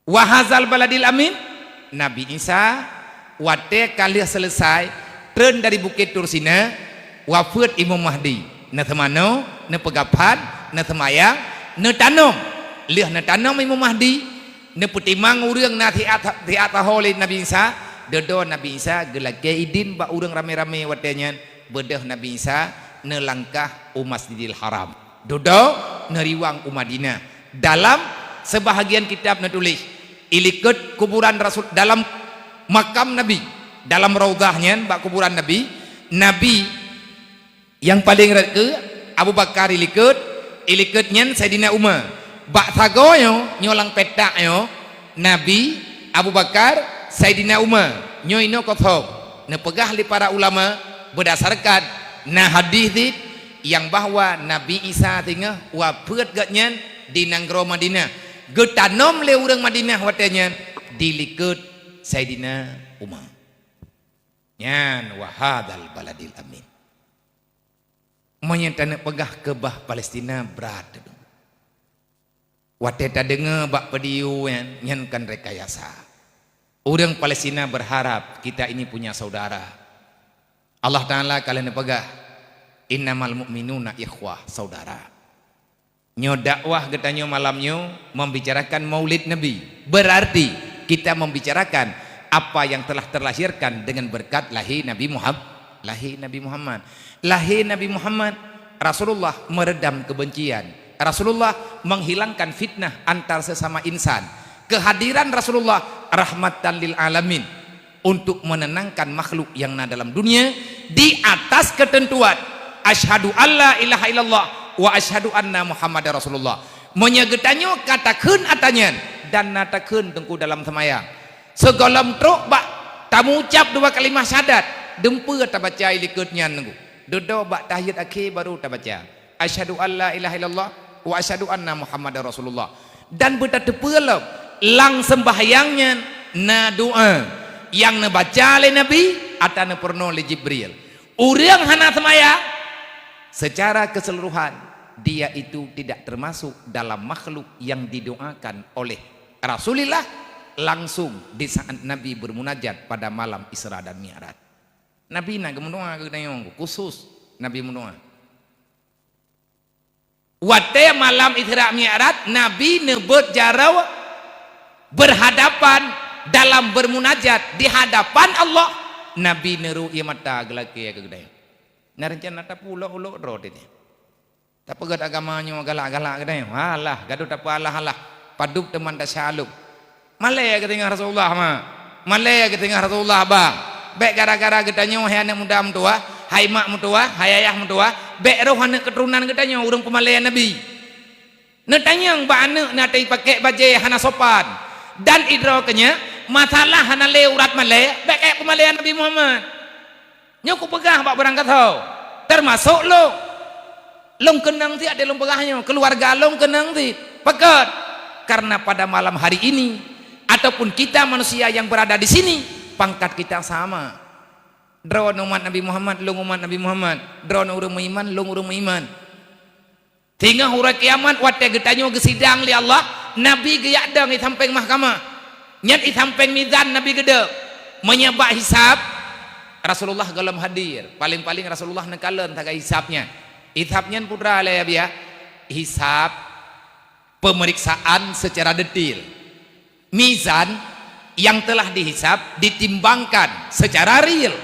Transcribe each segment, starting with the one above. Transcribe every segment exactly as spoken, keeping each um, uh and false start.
Wa hadzal baladil amin, Nabi Isa watée ka lheueh seuleusai treun dari Bukét Tursina, wafeuet Imam Mahdi, neuseumanoe, neupeugaphan, neuseumayang, neutanom. Lheueh neutanom Imam Mahdi, neupeutimang ureuëng na siat, siat saho lé Nabi Isa, dudoe Nabi Isa geulakée idin bak ureuëng ramé-ramé watée nyan, beudôh Nabi Isa neulangkah u Masjidil Haram. Dudoe neuriwang u Madinah. Dalam seubahagian kitab neutuléh, ilikot kuburan Rasul, dalam makam Nabi, dalam raudhah nyan bak kuburan Nabi, Nabi nyang paleng rot keu Abu Bakar ilikot, ilikot nyan Saidina Umar. Bak sagoe nyoe, nyoe lam petak nyoe, Nabi, Abu Bakar, Saidina Umar, nyoe inoe kosong. Neupeugah lé para ulama, beudasarkan na hadih cit nyang bahwa Nabi Isa singoh wafeuet gobnyan di nanggroe Madinah, geutanom lé ureuëng Madinah watée nyan dilikot Saidina Umar. Nyan wa hadzal baladil amin. Meunyoe taneuk peugah keubah Palestina brat. Watée tadeungoe bak video nyan, nyan kan rekayasa. Ureuëng Palestina berharap kita ini punya saudara. Allah Taala ka lheueh neupeugah, "Innamal mu'minuna ikhwah, saudara." Nyoe dakwah geutanyoe malam nyoe membicarakan Maulid Nabi. Berarti kita membicarakan apa yang telah terlahirkan dengan berkat lahir Nabi Muham-, lahir Nabi Muhammad. Lahir Nabi Muhammad, Rasulullah meredam kebencian. Rasulullah menghilangkan fitnah antar sesama insan. Kehadiran Rasulullah rahmatan lil alamin, untuk menenangkan makhluk yang na dalam dunia di atas ketentuan, "Asyhadu alla ilaha illallah wa asyhadu anna Muhammadar Rasulullah." Meunyoe geutanyoe ka takheun ata nyan dan na takheun teungku dalam seumayang, sigohlom trok bak tamucab dua kalimah syahadat, dumpeue tabaca ilikot nyan teungku. Dudoe bak tahiyat akhé baru tabaca, "Asyhadu alla ilaha illallah wa asyhadu anna Muhammadar Rasulullah." Dan beutateupeue lom, lam seumbahyang nyan na doa nyang neubaca lé Nabi atawa neupeurunoe lé Jibril. Ureuëng hana seumayang, secara keseluruhan, dia itu tidak termasuk dalam makhluk yang didoakan oleh Rasulullah langsung di saat Nabi bermunajat pada malam Isra dan Mi'raj. Nabi na geumeudoa keu geutanyoe, khusus Nabi meudoa. Watée malam Isra Mi'raj, Nabi neubeuet jaroe beurhadapan dalam beurmunajat di hadapan Allah. Nabi neurok ie mata geulakée keu geutanyoe. Na reuncana tapulok-ulok droe teuh. Tapeugét agama nyoe galak-galak geutanyoe. Alah, gadoh tapeualah-alah. Padub teuma tasya lom. Malée geutanyoe Rasulullah ma. Malée geutanyoe Rasulullah bang. Bék gara-gara geutanyoe hai aneuëk muda meutuwah, hai mak meutuwah, hai ayah meutuwah, bék roh aneuëk keuturonan geutanyoe ureuëng peumalée Nabi. Neutanyong bak aneuëk na teuipakék bajée hana sopan. Dan idroe keunyoe masalah hana lé urat malée, bék ék peumalée Nabi Muhammad. Nyoe kupeugah bak barangkasoe, teumasok lôn. Lôn keunong cit até lôn peugah nyoe, keuluwarga lôn keunong cit. Pakon? Karena pada malam hari ini, ataupun kita manusia yang berada di sini, pangkat kita sama. Droeneuh umat Nabi Muhammad, lôn umat Nabi Muhammad. Droeneuh ureuëng meuiman, lôn ureuëng meuiman. Singoh uroe kiamat watée geutanyoe geusidang lé Allah, Nabi geujak dong di sampéng mahkamah. Nyan di sampéng mizan Nabi geudong. Meunyoe bak hisab, Rasulullah gohlom hadir. Paléng-paléng Rasulullah neukalon sagai hisab nyan. Hisab nyan peue teuma lé Abi ya? Hisab pemeriksaan secara detil. Mizan yang telah dihisab ditimbangkan secara real.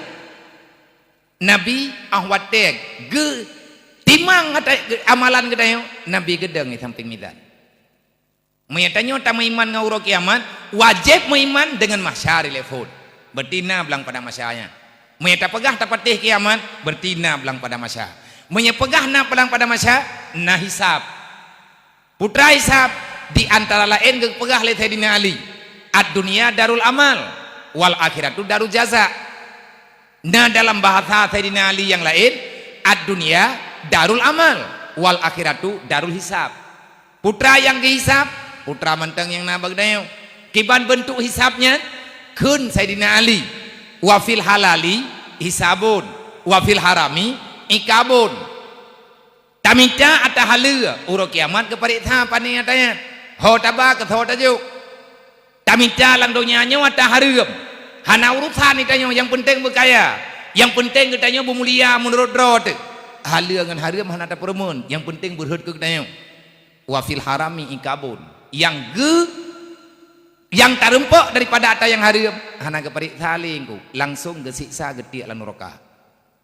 Nabi óh watée geutimang ata-, amalan geutanyoe, Nabi geudong di sampéng mizan. Meunyoe tanyoe tameuiman ngon uroe kiamat, wajéb meuiman deungon mahsyar ilée phon. Beurti na blang padang mahsyar nyan. Meunyoe tapeugah tapatéh kiamat, beurti na blang padang mahsyar. Meunyoe peugah na blang padang mahsyar, na hisab. Peue teuma hisab, di antara laén geupeugah lé Saidina Ali, "Ad-dunya darul amal, wal akhiratu darul jaza." Na dalam bahasa Saidina Ali nyang laén, "Ad-dunya darul amal, wal akhiratu darul hisab." Peue teuma nyang geuhisab, peue teuma mantong nyang na bak geutanyoe. Kiban beuntuk hisab nyan, kheun Saidina Ali, "Wa fil halali hisabun, wa fil harami ikabun." Tamita ata haleue, uroe kiamat geupareksa pane ata nyan. Ho taba keu ho tajok. Amita lam donya nyoe ata hareuem. Hana urusan geutanyoe, nyang peunteng beukaya. Nyang peunteng geutanyoe beumulia meunurot droe teuh. Haleue ngon hareuem hana tapeureumeun, nyang peunteng beureuhot keu geutanyoe. Wa fil harami iqabun. Nyang geu-, nyang tareumpok daripada ata nyang hareuem, hana geupareksa lé Teungku, langsong geusiksa geutiek lam nuraka.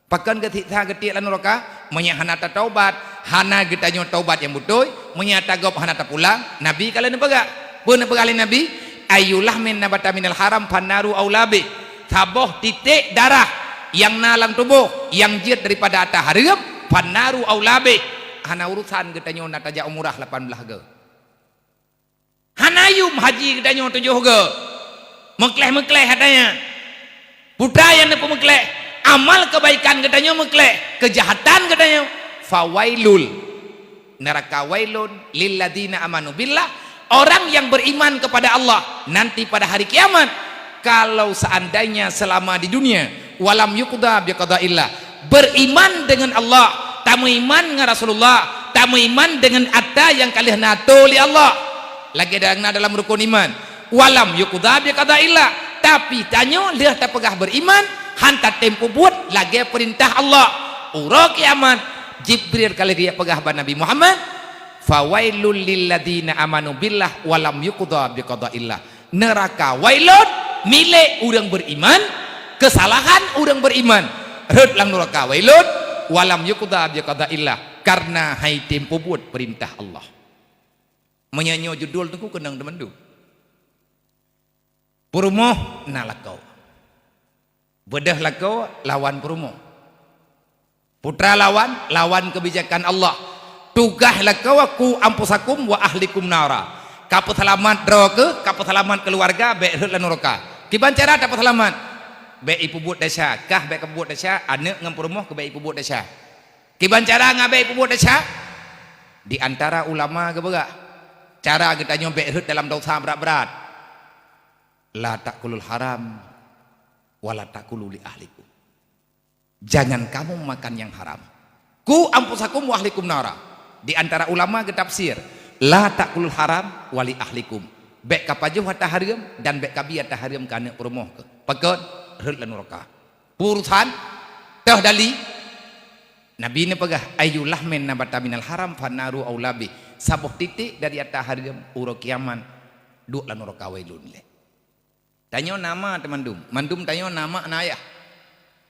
Pakon geusiksa geutiek lam nuraka? Meunyoe hana tataubat, hana geutanyoe taubat nyang beutôi, meunyoe ata gob hana tapulang, Nabi ka lheueh neupeugah. Peue neupeugah lé Nabi? "Ayyu lahmin nabata minal haram fannaru aula bih." Saboh titek darah nyang na lam tuboh nyang jeuet daripada ata hareuem, fannaru aula bih. Hana urusan geutanyoe na tajak umrah lapan blaih goe. Hana yum haji geutanyoe tujoh goe. Meukleh-meukleh ata nyan. Peue nyang neupeumeukleh, amal keubaikan geutanyoe meukleh, keujahatan geutanyoe. Fawailul. Neraka wailun lilladzina amanu billah, orang yang beriman kepada Allah nanti pada hari kiamat. Kalau seandainya selama di dunia, walam yuqda biqadaillah, beriman dengan Allah, tameuiman ngon Rasulullah, tameuiman dengan ata nyang ka lheueh na ato lé Allah. Lagée na dalam rukun iman, walam yuqda biqadaillah, tapi tanyoe lheueh tapeugah beriman, han tatem peubuet lagée peurintah Allah. Uroe kiamat, Jibril ka lheueh geupeugah bak Nabi Muhammad, "Fawailul lilladzina amanu billah walam yuqda biqadaillah." Neuraka wailun milék ureuëng beriman, keusalahan ureuëng beriman. Rhot lam neuraka wailun, walam yuqda biqadaillah, karena han item peubuet peurintah Allah. Meunyoe nyoe judul Teungku keunong teumandum. Peurumoh na lakoe. Beudôh lakoe lawan peurumoh. Putra lawan, lawan keubijakan Allah. Tugaih lakoe, "Qu anfusakum wa ahlikum nara." Ka peuseulamat droe keuh, ka peuseulamat keuluwarga, bék rhot lam neuraka. Kiban cara tapeuseulamat? Bék ipeubuet desya, kah bék kapeubuet desya, aneuëk ngon peurumoh keuh bék ipeubuet desya. Kiban cara ngon bék ipeubuet desya? Di antara ulama geupeugah, cara geutanyoe bék rhot dalam desya brat-brat. "La ta'kulul haram, wa la ta'kulu li ahlikum." Jangan kamu makan yang haram. "Qu anfusakum wa ahlikum nara." Di antara ulama geutafsir, "La ta'kulul haram wa li ahlikum." Bék kapajoh ata hareuem dan bék kabi ata hareuem keu aneuëk peurumoh keuh. Pakon? Rhot lam neuraka. Peurusan, toh dali, Nabi neupeugah, "Ayyu lahmin nabata minal haram fannaru aula bih." Saboh titek dari ata hareuem uroe kiamat duek lam neuraka wailun lé. Tanyoe na ma teumandum, mandum tanyoe na ma na ayah.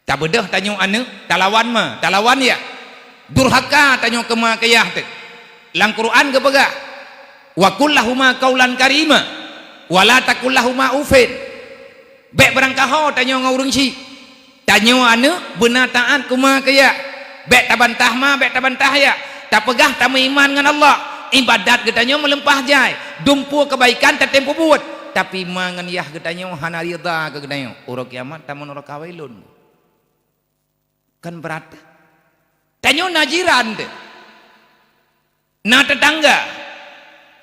Tabeudôh tanyoe aneuëk, talawan ma, talawan yah. Durhaka tanyoe keu ma keu yah teuh. Lam Quran geupeugah, "Wa qul lahuma qaulan karima, wa la taqul lahuma uffin." Bék beurangkaho tanyoe ngon ureuëng syik. Tanyoe aneuëk beuna taát keu ma keu yah. Bék tabantah ma, bék tabantah yah. Tapeugah tameuiman ngon Allah. Iébadat geutanyoe meulimpah jai. Dumpeue keubaikan tatem peubuet. Tapi ma ngon yah geutanyoe hana ridha keu geutanyoe. Uroe kiamat tamong neuraka wailun. Kan brat? Tanyoe na jiran teuh. Na tetangga.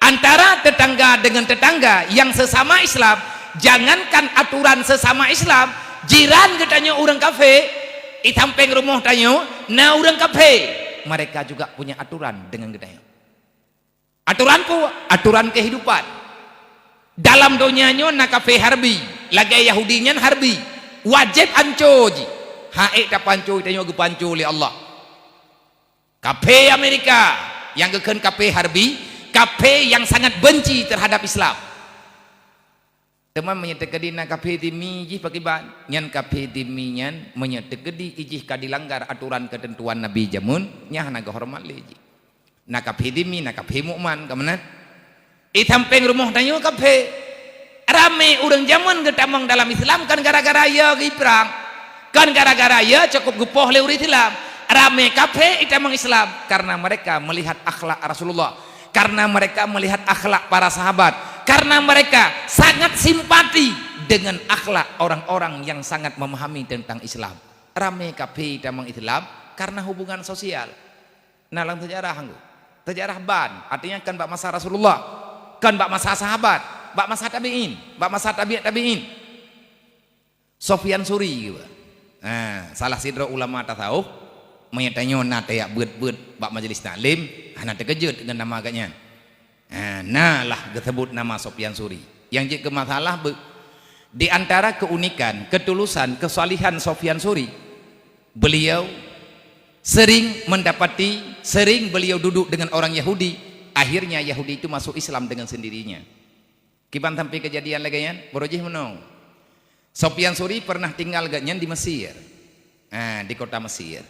Antara tetangga dengan tetangga yang sesama Islam, jangankan aturan sesama Islam, jiran geutanyoe ureuëng kafé, di sampéng rumoh tanyoe na ureuëng kafé, mereka juga punya aturan dengan geutanyoe. Aturan peue? Aturan kehidupan. Dalam donya nyoe na kafé harbi, lagée Yahudi nyan harbi, wajéb anco jih. Hana ék tapanco, tanyoe geupanco lé Allah. Kafé Amerika nyang geukheun kafé harbi, kafé nyang sangat benci terhadap Islam. Teuma meunyoe teukeudi na kafé zimmi jih pakriban, nyan kafé zimmi nyan meunyoe teukeudi jih ka dilanggar aturan keuteuntuan Nabi jameun, nyan hana geuhoreumat lé jih. Na kafé zimmi, na kafé mukman, ka meunan. Di sampéng rumoh tanyoe kafé. Ramé ureuëng jameun geutamong dalam Islam kon gara-gara ya geuprang. Kon gara-gara ya cukup geupoh lé ureuëng Islam. Ramé kafé geutamong Islam karena mereka melihat akhlak Rasulullah, karena mereka melihat akhlak para sahabat, karena mereka sangat simpati dengan akhlak orang-orang yang sangat memahami tentang Islam. Ramé kafé geutamong Islam karena hubungan sosial. Na lam seujarah nggu. Seujarah ban, artinya kan bak masa Rasulullah, kan bak masa sahabat, bak masa tabi'in, bak masa tabi'ut tabi'in. Sufyan Suri, ha, salah sidroe ulama tasawuf, meunyoe tanyoe na tajak beuet-beuet bak majelis taklim, hana teukeujot ngon nama geuhnyan. Ha, na lah geuseubut nama Sufyan Suri. Nyang jeuet keu masalah beu-, di antara keunikan, ketulusan, kesalihan Sofyan Suri, beliau sering mendapati, sering beliau duduk dengan orang Yahudi, akhirnya Yahudi itu masuk Islam dengan sendirinya. Kiban sampai kejadian lagée nyan, baroe jih meunoe. Sofyan Suri pernah tinggal gobnyan di Mesir. Ah, di kota Mesir.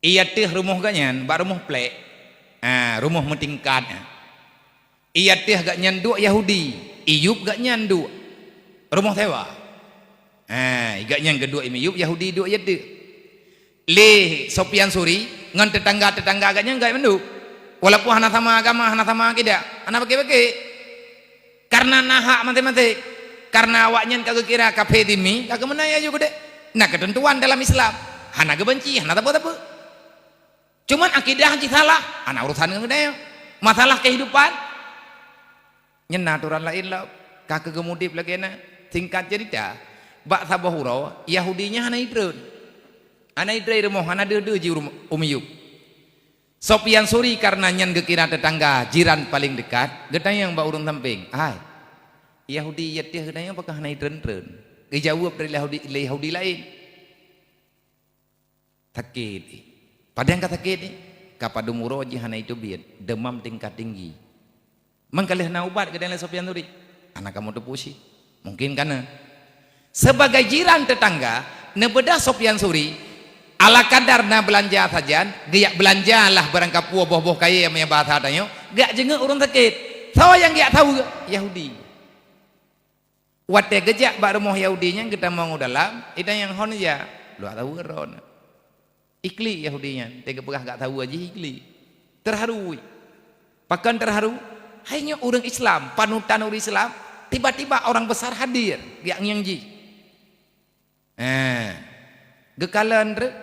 Ie ateueh rumoh gobnyan bak rumoh plek. Ah, rumoh meutingkat. Ie ateueh gobnyan duek Yahudi, ie yup gobnyan duek rumoh sewa. Ah, gobnyan geuduek ie miyup, Yahudi duek ie ateueh. Lé Sofyan Suri ngon teutangga-teutangga gobnyan gét mandum. Walaupun hana sama agama, hana sama akidah, hana paké-paké. Karena na hak maté-maté. Karena awaknyan ka geukira kafé zimmi, ka geumeunan aju keudeh. Na keuteuntuan dalam Islam. Hana geubanci, hana sapeue-sapeue. Cuman akidah jih salah, hana urusan ngon geutanyoe. Masalah kehidupan, nyan na aturan laén lom. Ka keu geumudeb lagée na. Singkat cerita, bak saboh uroe, Yahudi nyan hana jitreun. Hana jitreun rumoh, hana deuh-deuh ji u miyup. Sofyan Suri karena nyan geukira teutangga, jiran paleng dekat, geutanyong bak ureuëng sampéng, "Hai, Yahudi ie ateueh geutanyoe pakon hana jitreun-treun?" Geujaweueb lé Yahudi, lé Yahudi laén, "Sakét, eh. Padang ka sakét, eh. Ka padum uroe jih hana jiteubiet, deumam tingkat tinggi." Meukaleuh na ubat geutanyoe lé Sofyan Suri? Hana kamoe teupeue cit. Mungkin ka na. Sebagai jiran teutangga, neubeudôh Sofyan Suri, ala kadar na beulanja sajan, geujak beulanja lah barang kapeue boh-boh kayée meunyoe bahasa tanyoe, geujak jeungeuk ureuëng sakét. Soe nyang geujak saweue? Yahudi. Watée geujak bak rumoh Yahudi nyan geutamong u dalam, itanyong, "Hon ja?" Luwah saweue droeneuh. Iklik Yahudi nyan, teuka geupeugah gak saweue jih iklik. Teuharu. Pakon teuharu? Hai nyoe ureuëng Islam, panutan ureuëng Islam, tiba-tiba orang besar hadir, geujak ngieng jih. Eh, geukalon treuk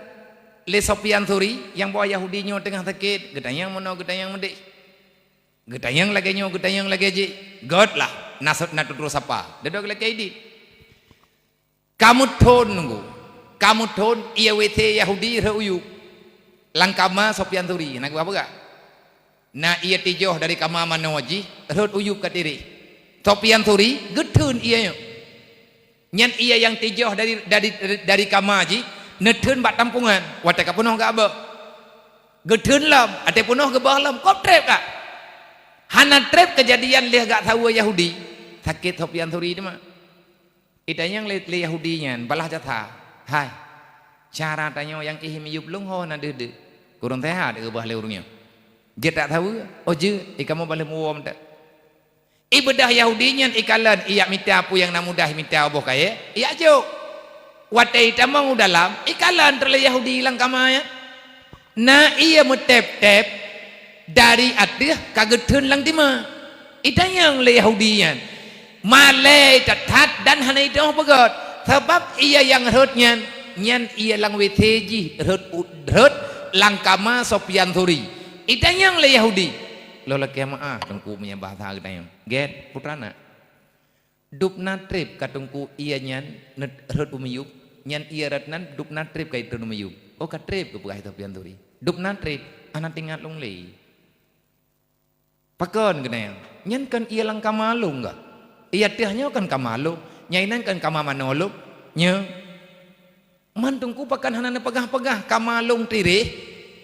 lé Sofyan Suri nyang bahwa Yahudi nyoe teungoh sakét, geutanyong meunoe, geutanyong meudéh. Geutanyong lagée nyoe, geutanyong lagée jih. Göt lah, na sot na tutroe sapa. Dudoe lagée idin. Ka meuthon nunggu. Ka meuthon ie WC Yahudi rhot u yup. Lam kama Sofyan Suri, na geupeugah. Na ie tijoh dari kama manoe jih, rhot u yup ka tiréh. Sofyan Suri geutheun ie nyoe. Nyan ie nyang tijoh dari, dari, dari kama jih, neutheun bak tampongan, watée ka peunoh geuabek. Geutheun lom, watée peunoh geubôh lom, kôb treb ka. Hana treb keujadian lheueh gak saweue Yahudi, sakét Sofyan Suri teuma. Itanyong lé, lé Yahudi nyan, balaih jasa, "Hai, cara tanyoe nyang ié miyup lôn ho na deuh-deuh. Kureueng seuhat," geubah lé ureuëng nyoe. "Jeuet that saweue?" "Oh jeuet, ie kamoe balaih muwoe mantong." Ibeudôh Yahudi nyan ikalon, ijak mita peue nyang na mudah mita boh kayée, ijak jok. Watée itamong u dalam, ikalon treuk lé Yahudi lam kama nyan. Na ie meutép-tép dari ateueh ka geutheun lam tima. Itanyong lé Yahudi nyan, malée that-that dan hana iteungoh peugét, sabab ie nyang rhot nyan, nyan ie lam WC jih rhot u-, rhot lam kama Sofyan Suri. Itanyong lé Yahudi, "Lôn lakée meuáh Teungku meunyoe bahasa geutanyoe. Gét, putra na. Dub na treb ka Teungku ie nyan rhot u miyup, nyan ie rhot nan dub na treb ka itreun u miyup." "Oh ka treb," geupeugah Sofyan Suri. "Dub na treb, hana teuingat lôn lé." "Pakon geutanyoe? Nyan kon ie lam kama lôn gét. Ie ateueh nyoe kon kama lôn, nyang inan kon kama manoe lôn. Nyoe." "Man Teungku pakon hana neupeugah-peugah kama lôn tiréh,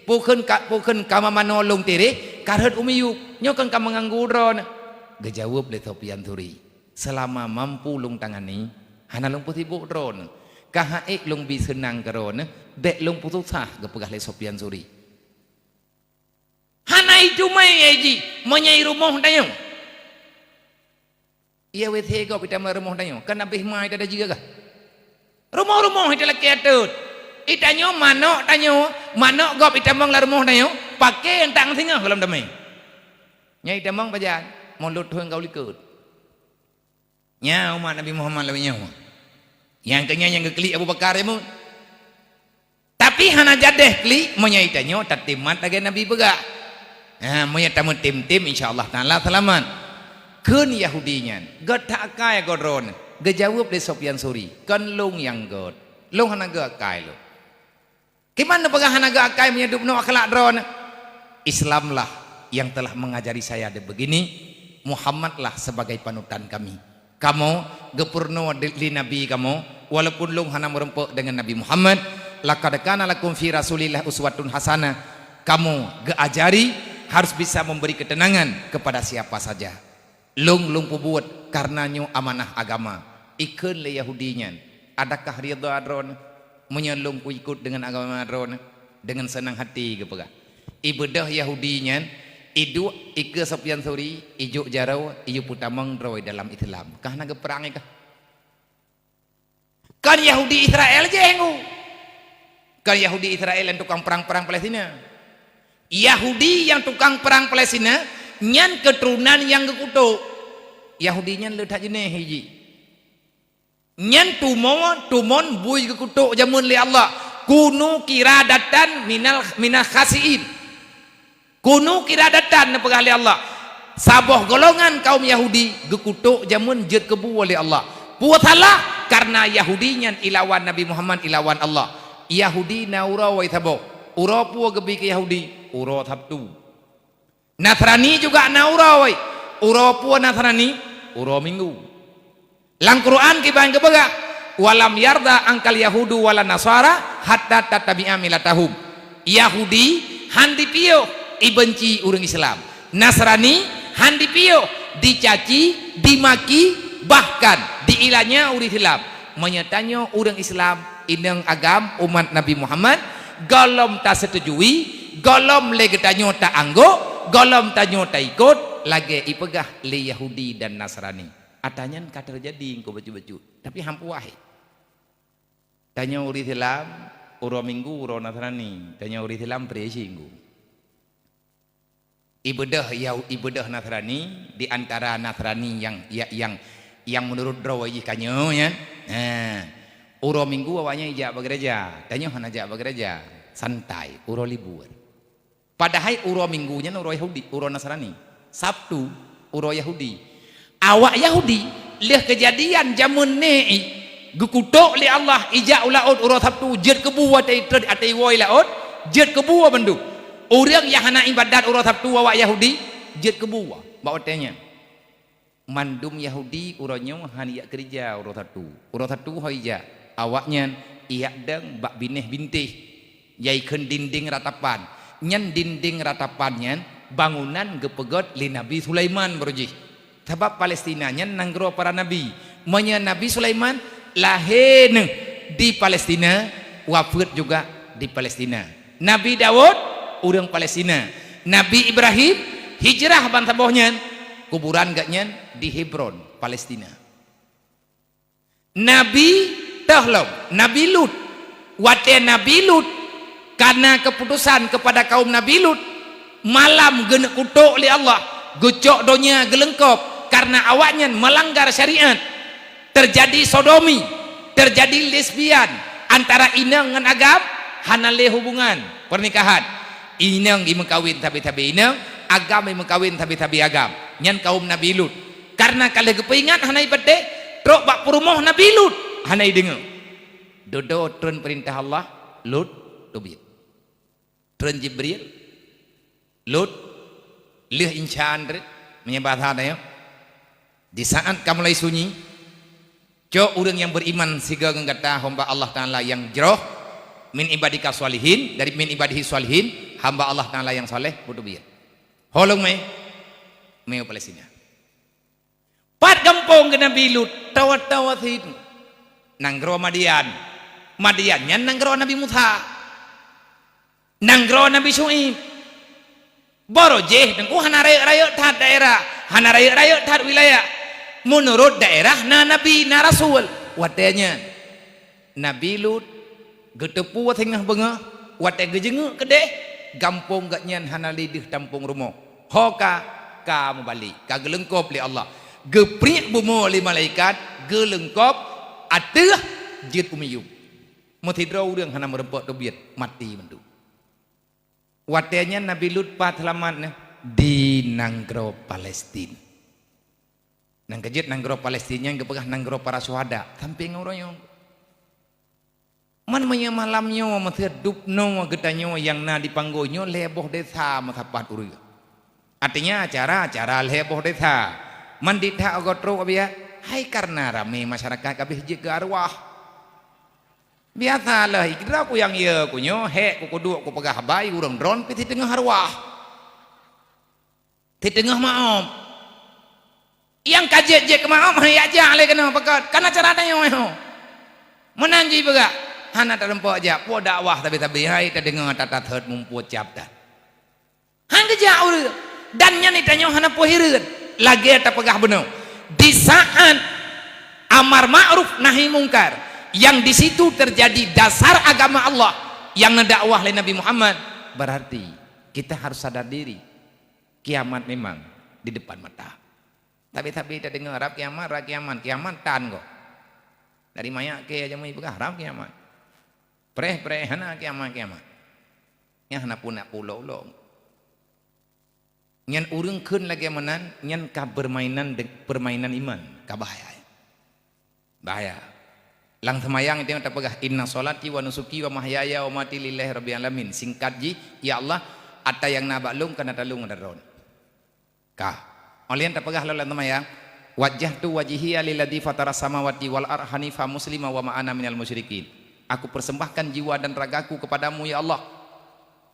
peue kheun ka, peue kheun kama manoe lôn tiréh, ka rhot u miyup, nyoe kon ka meuganggu droeneuh." Geujaweueb lé Sofyan Suri, "Seulama mampu lôn tangani, hana lôn peusibok droeneuh. Ka han ék lôn bi seunang keu droeneuh, bék lôn peususah," geupeugah lé Sofyan Suri. Hana ijumai jih meunyoe i rumoh tanyoe. Ie WC gob itamong rumoh tanyoe, kan abéh ma ita dajih gagah. Rumoh-rumoh ita lakée atot. Itanyoe manok tanyoe, manok gob itamong lam rumoh tanyoe, paké entak singoh gohlom damé. Nyan itamong pajan, mulod thon ka u likot. Nyan umat Nabi Muhammad lawét nyoe. Nyang keu nyan nyang geuklik Abu Bakar nyoe. Tapi hana jadeh klik meunyoe itanyoe tatem mat lagée Nabi peugah. Ha, meunyoe tameutem-tem, insya Allah Taala seulamat. Kheun Yahudi nyan, "Gét that akai goe droeneuh?" Geujaweueb lé Sofyan Suri, "Kon lôn nyang gét. Lôn hana gét akai lôn." "Kiban neupeugah hana gét akai meunyoe dubnoe akhlak droeneuh?" "Islamlah yang telah mengajari saya de begini, Muhammadlah sebagai panutan kami. Kamoe geupeurunoe di-, lé Nabi kamoe, walaupun lôn hana meureumpok deungon Nabi Muhammad, "Laqad kana lakum fi Rasulillah uswatun hasanah." Kamoe geuajari harus bisa memberi ketenangan kepada siapa saja. Lôn, lôn peubuet karena nyoe amanah agama. Ikheun lé Yahudi nyan, "Adakah ridha droeneuh meunyoe lôn kuikot deungon agama droeneuh?" Deungon seunang hati geupeugah. Ibeudôh Yahudi nyan, iduek ikeue Sufyan Tsauri, ijok jaroe, iyue peutamong droe dalam Islam. Ka hana geuprang ikah. Kon Yahudi Israel jéh ngu. Kon Yahudi Israel nyang tukang prang-prang Palestina. Yahudi nyang tukang prang Palestina nyan keuturonan nyang geukutok. Yahudi nyan le that jeuneh jih. Nyan tumo-, tumon bui geukutok jameun lé Allah. "Kunu qiradatan minal, minal khasiin." "Kunu qiradatan," neupeugah lé Allah. Saboh golongan kaum Yahudi geukutok jameun jeuet keu bu lé Allah. Peue salah? Karena Yahudi nyan ilawan Nabi Muhammad, ilawan Allah. Yahudi na uroe saboh. Uroe peue geubi keu Yahudi? Uroe Sabtu. Nasrani juga na uroe. Uroe peue Nasrani? Uroe Minggu. Lam Quran kiban geupeugah, "Walam yarda angkal yahudu wala nasara hatta tattabi'a milatahum." Yahudi han dipiôh, ibenci ureuëng Islam. Nasrani han dipiôh, dicaci, dimaki, bahkan diilanya ureuëng Islam. Meunyoe tanyoe ureuëng Islam, inong agam umat Nabi Muhammad, gohlom taseutujui, gohlom lé geutanyoe taanggok, gohlom tanyoe taikot, lagée ipeugah lé Yahudi dan Nasrani. Ata nyan ka teujadi engko bacut-bacut, tapi han puas. Tanyoe ureuëng Islam, uroe Minggu uroe Nasrani, tanyoe ureuëng Islam presi engko. Ibeudôh Yahu-, ibeudôh Nasrani di antara Nasrani nyang, ya-, nyang, nyang meunurot droe jih ka nyoe nyan. Ha. Uroe Minggu awaknyan ijak bak gereja, tanyoe hana jak bak gereja. Santai, uroe libur. Padahai uroe Minggu nyan uroe Yahudi, uroe Nasrani. Sabtu uroe Yahudi. Awak Yahudi lheueh keujadian jameun Nabi geukutok lé Allah ijak u laôt uroe Sabtu, jeuet keu bu watée itrön ateueh woe laôt, jeuet keu bu bandum. Ureuëng nyang hana iébadat uroe Sabtu awak Yahudi jeuet keu bu bak watée nyan. Mandum Yahudi uroe nyoe hana ijak keureuja uroe Sabtu. Uroe Sabtu ho ijak, awaknyan ijak dong bak binéh bintéh, nyang ikheun dinding ratapan. Nyan dinding ratapan nyan bangunan geupeugét lé Nabi Sulaiman baroe jih. Sabab Palestina nyan nanggroe para nabi. Meunyoe Nabi Sulaiman lahé neuh di Palestina, wafeuet juga di Palestina. Nabi Daud ureuëng Palestina. Nabi Ibrahim hijrah ban saboh nyan, kuburan gobnyan di Hebron, Palestina. Nabi toh lom, Nabi Lut. Watée Nabi Lut kana keuputosan keupada kaum Nabi Lut, malam geuneuk kutok lé Allah, geucok donya geuleungkop karena awaknyan meulanggar syariat. Teujadi sodomi, teujadi lesbian antara inong ngon agam, hana lé hubungan pernikahan. Inong imeukawen sabe-sabe inong, agam imeukawen sabe-sabe agam. Nyan kaum Nabi Lut. Karena ka lheueh geupeuingat hana ipatéh, trok bak peurumoh Nabi Lut hana ideungoe. Dudoe treun peurintah Allah, Lut teubiet. Treun Jibril, Lut, lheueh insan treun, meunyoe bahasa tanyoe. Di saat ka mulai sunyi, cok ureuëng nyang beriman sigoe ngon gata hamba Allah Taala nyang jroh, min ibadika shalihin, dari min ibadihi shalihin, hamba Allah Taala nyang saleh, beuteubiet. Holong mé, mé u Palestina. Pat gampông keu Nabi Lut, tawa-tawa sit. Nanggroe Madian. Madian nyan nanggroe Nabi Musa. Nanggroe Nabi Syu'aib. Baroe jih teungku hana rayeuk-rayeuk that daerah, hana rayeuk-rayeuk that wilayah. Meunurot daerah na nabi, na rasul. Watée nyan, Nabi Lut geuteupeue singoh beungoh, watée geujeungeuk keudeh, gampông gobnyan hana lé deuh tampông rumoh. Ho ka, ka meubalek, ka geuleungkop lé Allah. Geupriek bumoe lé malaikat, geuleungkop ateueh jeuet u miyueb. Meusidroe ureuëng hana meureumpok teubiet, maté mandum. Watée nyan Nabi Lut pat seulamat nyan di nanggroe Palestin. Nyang keujeuet nanggroe Palestin nyan geupeugah nanggroe para syuhada, sampoe ngon uroe nyoe. Man meunyoe malam nyoe meuseue dub noe geutanyoe nyang na di Panggôi nyoe lhée boh desa meusapat ureuëng. Artinya acara-acara lhée boh desa. Mandit that ogoe trok biya, hai karena ramé masyarakat kabeh jeuet keu arwah. Biasa lheueh idroe ku nyang ye ku nyoe, hék ku kuduek ku peugah bai ureuëng droen pih siteungoh arwah. Siteungoh maom. Nyang ka jeuet-jeuet keu maom, hai jak lé keunoe pakat. Kan acara tanyoe ho. Meunan jih peugah, hana teurumpok jak, po dakwah sabe-sabe hai tadeungoe tatat hot mumpot cap tan. Han geujak ureuëng. Dan nyan tanyoe hana peue hireuen. Lagée tapeugah bunoe. Di saat amar ma'ruf nahi mungkar, yang di situ terjadi dasar agama Allah, yang neudakwah lé Nabi Muhammad, berarti kita harus sadar diri. Kiamat memang di depan mata. Tapi-tapi tadeungoe rab kiamat, rab kiamat, kiamat tan kok. Dari mayak ke aja mui peugah rab kiamat. Preh-preh hana kiamat-kiamat. Nyan hana pun nak pulok-ulok. Nyan ureuëng kheun lagée meunan, nyan ka permainan de-, permainan iman, ka bahaya. Bahaya. Lam seumayang itu tapeugah, "Inna sholati wa nusuki wa mahyaya wa mati lillahi rabbil alamin." Singkat jih, "Ya Allah, ata nyang na bak lôn kana talung ata droen." Ka. Óh lheueh tapeugah lom lam seumayang, "Wajjahtu wajhiya lilladzi fataras samawati wal ardha hanifa muslima wa ma ana minal musyrikin." Aku persembahkan jiwa dan ragaku kepadamu, ya Allah.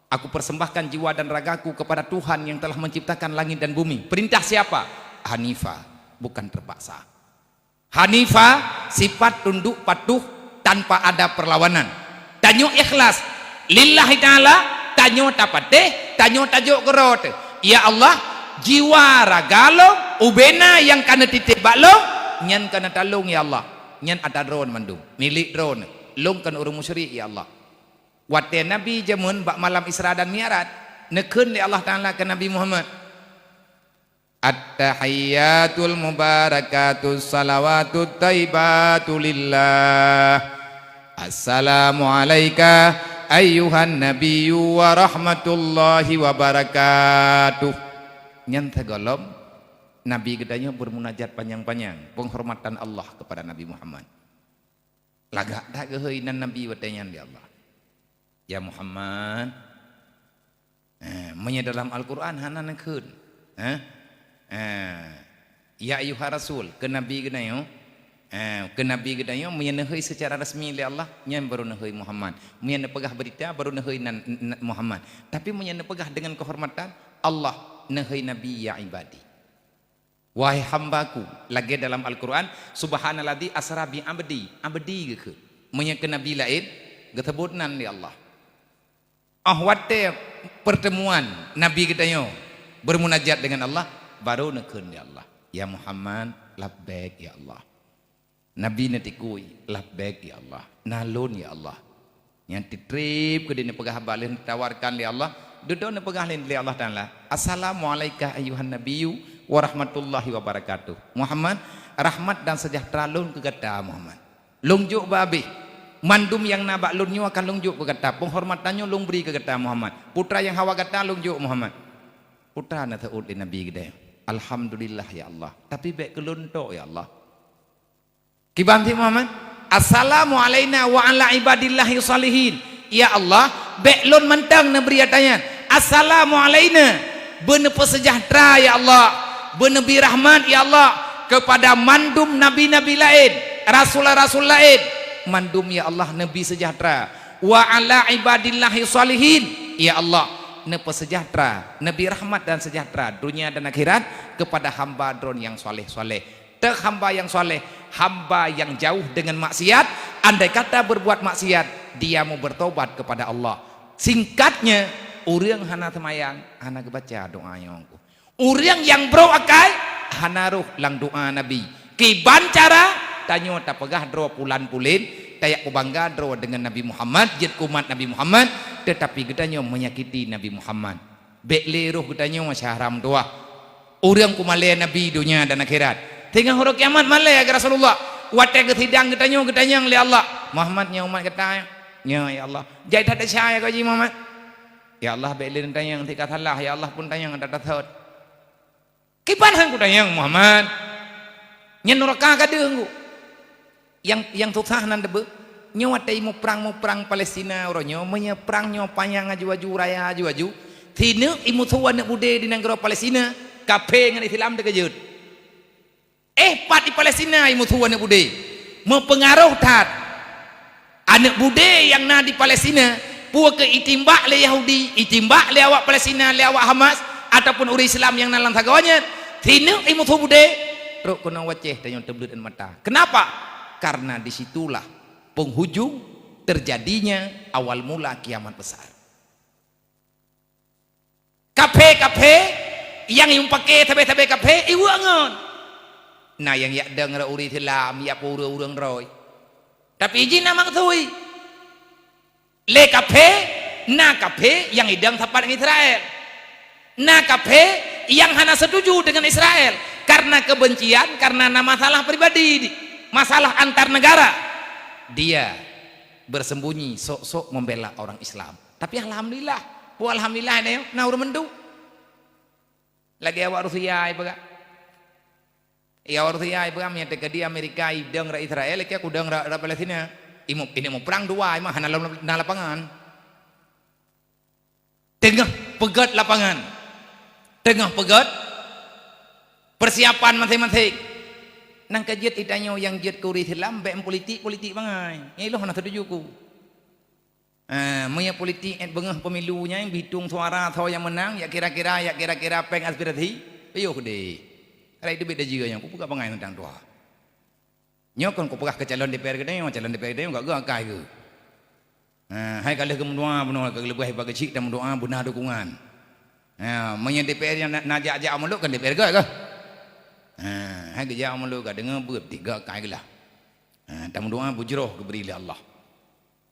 Aku persembahkan jiwa dan ragaku kepada Tuhan yang telah menciptakan langit dan bumi. Perintah siapa? Hanifa, bukan terpaksa. Hanifa, sifat tunduk patuh tanpa ada perlawanan. Tanyoe ikhlas lillahi ta'ala, tanyoe tapatéh, tanyoe tajok keudroe teuh. Ya Allah, jiwa raga lôn, ubena nyang ka neutitép bak lôn, nyan ka neutalong ya Allah. Nyan ata droen mandum, milék droen. Lôn kon ureuëng musyrik ya Allah. Watée Nabi jameun bak malam Isra dan Mi'raj, neukheun lé Allah Ta'ala keu Nabi Muhammad, "At-tahiyyatul mubarakatus salawatut thayyibatu lillah. Assalamu alaika ayyuhan nabiyyu wa rahmatullahi wa barakatuh." Nyan sigohlom Nabi geutanyoe bermunajat panjang-panjang, penghormatan Allah kepada Nabi Muhammad. Lagak that geuhôi nan Nabi watée nyan lé Allah. "Ya Muhammad." Eh, meunyoe dalam Al-Qur'an hana neukheun. Eh? Eh, "Ya ayyuhar rasul," keu Nabi geutanyoe. Eh, keu Nabi geutanyoe meunyoe neuhôi secara resmi lé Allah, nyan baru neuhôi Muhammad. Meunyoe neupeugah beurita, baru neuhôi nan, n-, n-, Muhammad. Tapi meunyoe neupeugah deungon keuhormatan, Allah neuhôi Nabi, "Ya ibadi." Wahai hambaku, lagée dalam Al-Qur'an, "Subhanalladzi asra bi abdi." Abdi geukheun. Meunyoe keu nabi laén, geuseubut nan lé Allah. Óh watée pertemuan Nabi geutanyoe bermunajat dengan Allah, baru neukheun lé Allah, "Ya Muhammad, labbaik ya Allah." Nabi neutikui, "Labbaik ya Allah, na lôn ya Allah." Nyan titrép keudeh neupeugah haba lheueh neutawarkan lé Allah, dudoe neupeugah lé, lé Allah Ta'ala, "Assalamu alaika ayyuhan nabiyyu wa rahmatullahi wa barakatuh." Muhammad, rahmat dan sejahtera lôn keu gata Muhammad. Lôn jok bak abéh. Mandum nyang na bak lôn nyoe akan lôn jok keu gata. Penghormatan nyoe lôn bri keu gata Muhammad. Putra nyang hawa gata lôn jok Muhammad. Putra na teuôt lé Nabi geude. Alhamdulillah ya Allah. Tapi bék keu lôn tok ya Allah. Kiban cit Muhammad, "Assalamu alaina wa ala ibadillahi shalihin." Ya Allah, bék lôn mantong neubri ata nyan. Assalamu alaina, beuneupeusejahtera ya Allah, beuneubri rahmat ya Allah kepada mandum nabi-nabi laén, rasul-rasul laén, mandum ya Allah neubi seujahtera. Wa ala ibadillahi shalihin, ya Allah, neupeusejahtera, neubi rahmat dan seujahtera dunia dan akhirat kepada hamba Droen nyang saleh-saleh. Teuh hamba nyang saleh, hamba nyang jauh dengan maksiat, andai kata berbuat maksiat, dia mau bertobat kepada Allah. Singkatnya, ureuëng hana seumayang, hana geubaca doa nyang ku. Ureuëng nyang brok akai, hana roh lam doa Nabi. Kiban cara, tanyoe tapeugah droe pulan-pulen, tajak peubangga droe dengan Nabi Muhammad, jeuet keu umat Nabi Muhammad, tetapi geutanyoe menyakiti Nabi Muhammad. Bék lé roh geutanyoe syahram tuah. Ureuëng ku malée Nabi donya dan akhirat. Teungoh uroe kiamat malée keu Rasulullah. Watée geusidang geutanyoe geutanyong lé Allah, "Muhammad nyoe umat gata nyoe, ya Allah. Jai that desya ya keu jih Muhammad." "Ya Allah, bék lé neutanyong tika salah, ya Allah pun tanyong that thot." "Kiban han kutanyong Muhammad? Nyan nuraka ka deuh ngku." Nyang, nyang susah nan deubeue, nyoe watée muprang-muprang Palestina uroe nyoe, meunyoe prang nyoe panyang aju-aju, raya aju-aju, Sineuk imusoe aneuk budé di nanggroe Palestina, kaphé ngon Islam teukeujot. Eh, pat di Palestina imusoe aneuk budé. Meupeungaroh that. Aneuk budé nyang na di Palestina, peu kheueh itimbak lé Yahudi, itimbak lé awak Palestina, lé awak Hamas, ataupun ureuëng Islam nyang na lam sagoe nyan, sineuk imusoe budé, trok keunoe u Aceh tanyoe teubleuet mata. Kenapa? Karena di situlah penghujung terjadinya awal mula kiamat besar. Kaphé-kaphé nyang imeupakè sabé-sabé kaphé iweuek ngon. Na nyang jak dong rot ureuëng Islam, jak peureueng-ureueng droe. Tapi jih na maksui. Lé kaphé, na kaphé nyang idong sapat ngon Israel. Na kaphé nyang hana setuju dengan Israel karena kebencian, karena na masalah pribadi, masalah antar negara. Dia bersembunyi sok-sok membela orang Islam. Tapi alhamdulillah, peue alhamdulillah nyoe na ureuëng mandum. Lagée awak Rusia ipeugah. Ya, awak Rusia ipeugah, meunyoe teukeudi Amerika idong rot Israel, keu kudong rot, rot Palestina. Imu-, ini muprang dua, imah hana lam, na lapangan. Teungoh peugét lapangan. Teungoh peugét persiapan maséng-maséng. Nang ka jeuet itanyoe nyang jeuet keu ureuëng Islam, bék meupolitik-politik bangai. Nyoe lôn hana setuju ku. Ah, meunyoe politik, eh, beungoh pemilu nyan, beuhitong suara, soe nyang meunang, jak kira-kira, jak kira-kira péng aspirasi, payah deh. Adak itu bék tajeuet nyan, kupeugah bangai teuntang tuha. Nyoe kon kupeugah keu calon D P R geutanyoe, calon D P R geutanyoe gak-gak akai geuh. Ah, hai ka lheueh geumeudoa bunoe, ka leubeh bak geuchik dan meudoa beuna dukungan. Ah, meunyoe D P R nyang na, na jak-jak mulok kan D P R geuh kah? Ah, hai geujak mulok ka deungoe beuet tiga akai geulah. Ah, tameudoa beujroh geubri lé Allah.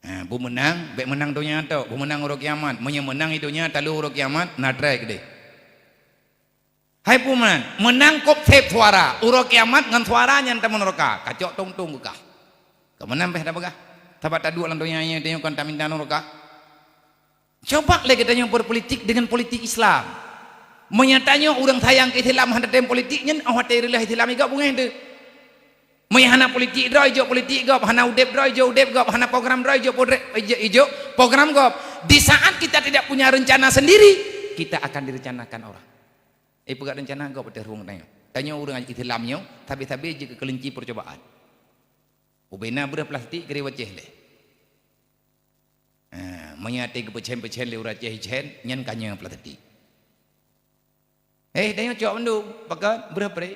Ha, beumeunang, bék meunang donya tok, beumeunang uroe kiamat. Meunyoe meunang i donya, talo uroe kiamat, na trek deh. Hai puman, meunang kop sép suara, uroe kiamat ngon suara nyan tameuneuraka, kacok tong-tong beukah. Keumeunang béh tapeugah, sabab taduek lam donya nyoe, tanyoe kon taminta neuraka. Coba lé geutanyoe berpolitik dengan politik Islam. Meunyoe tanyoe ureuëng sayang keu Islam hana tem politik nyan, oh watée reulah Islam iga bungéh teuh. Meunyoe hana politik droe, ijok politik gob, hana udeb droe, ijok udeb gob, hana program droe, ijok podre-, ijok, ijok program gob. Di saat kita tidak punya rencana sendiri, kita akan direncanakan orang. Eh, peugah rencana gob teuh rueng tanyoe. Tanyoe ureuëng Islam nyoe, sabe-sabe jeuet keu kelinci percobaan. Ubena breueh plastik keu di Aceh lé. Ha, meunyoe até geupeucen-peucen lé ureuëng Aceh icen, nyan ka nyoe plastik. Eh, tanyoe cok mandum, pakat breueh pré.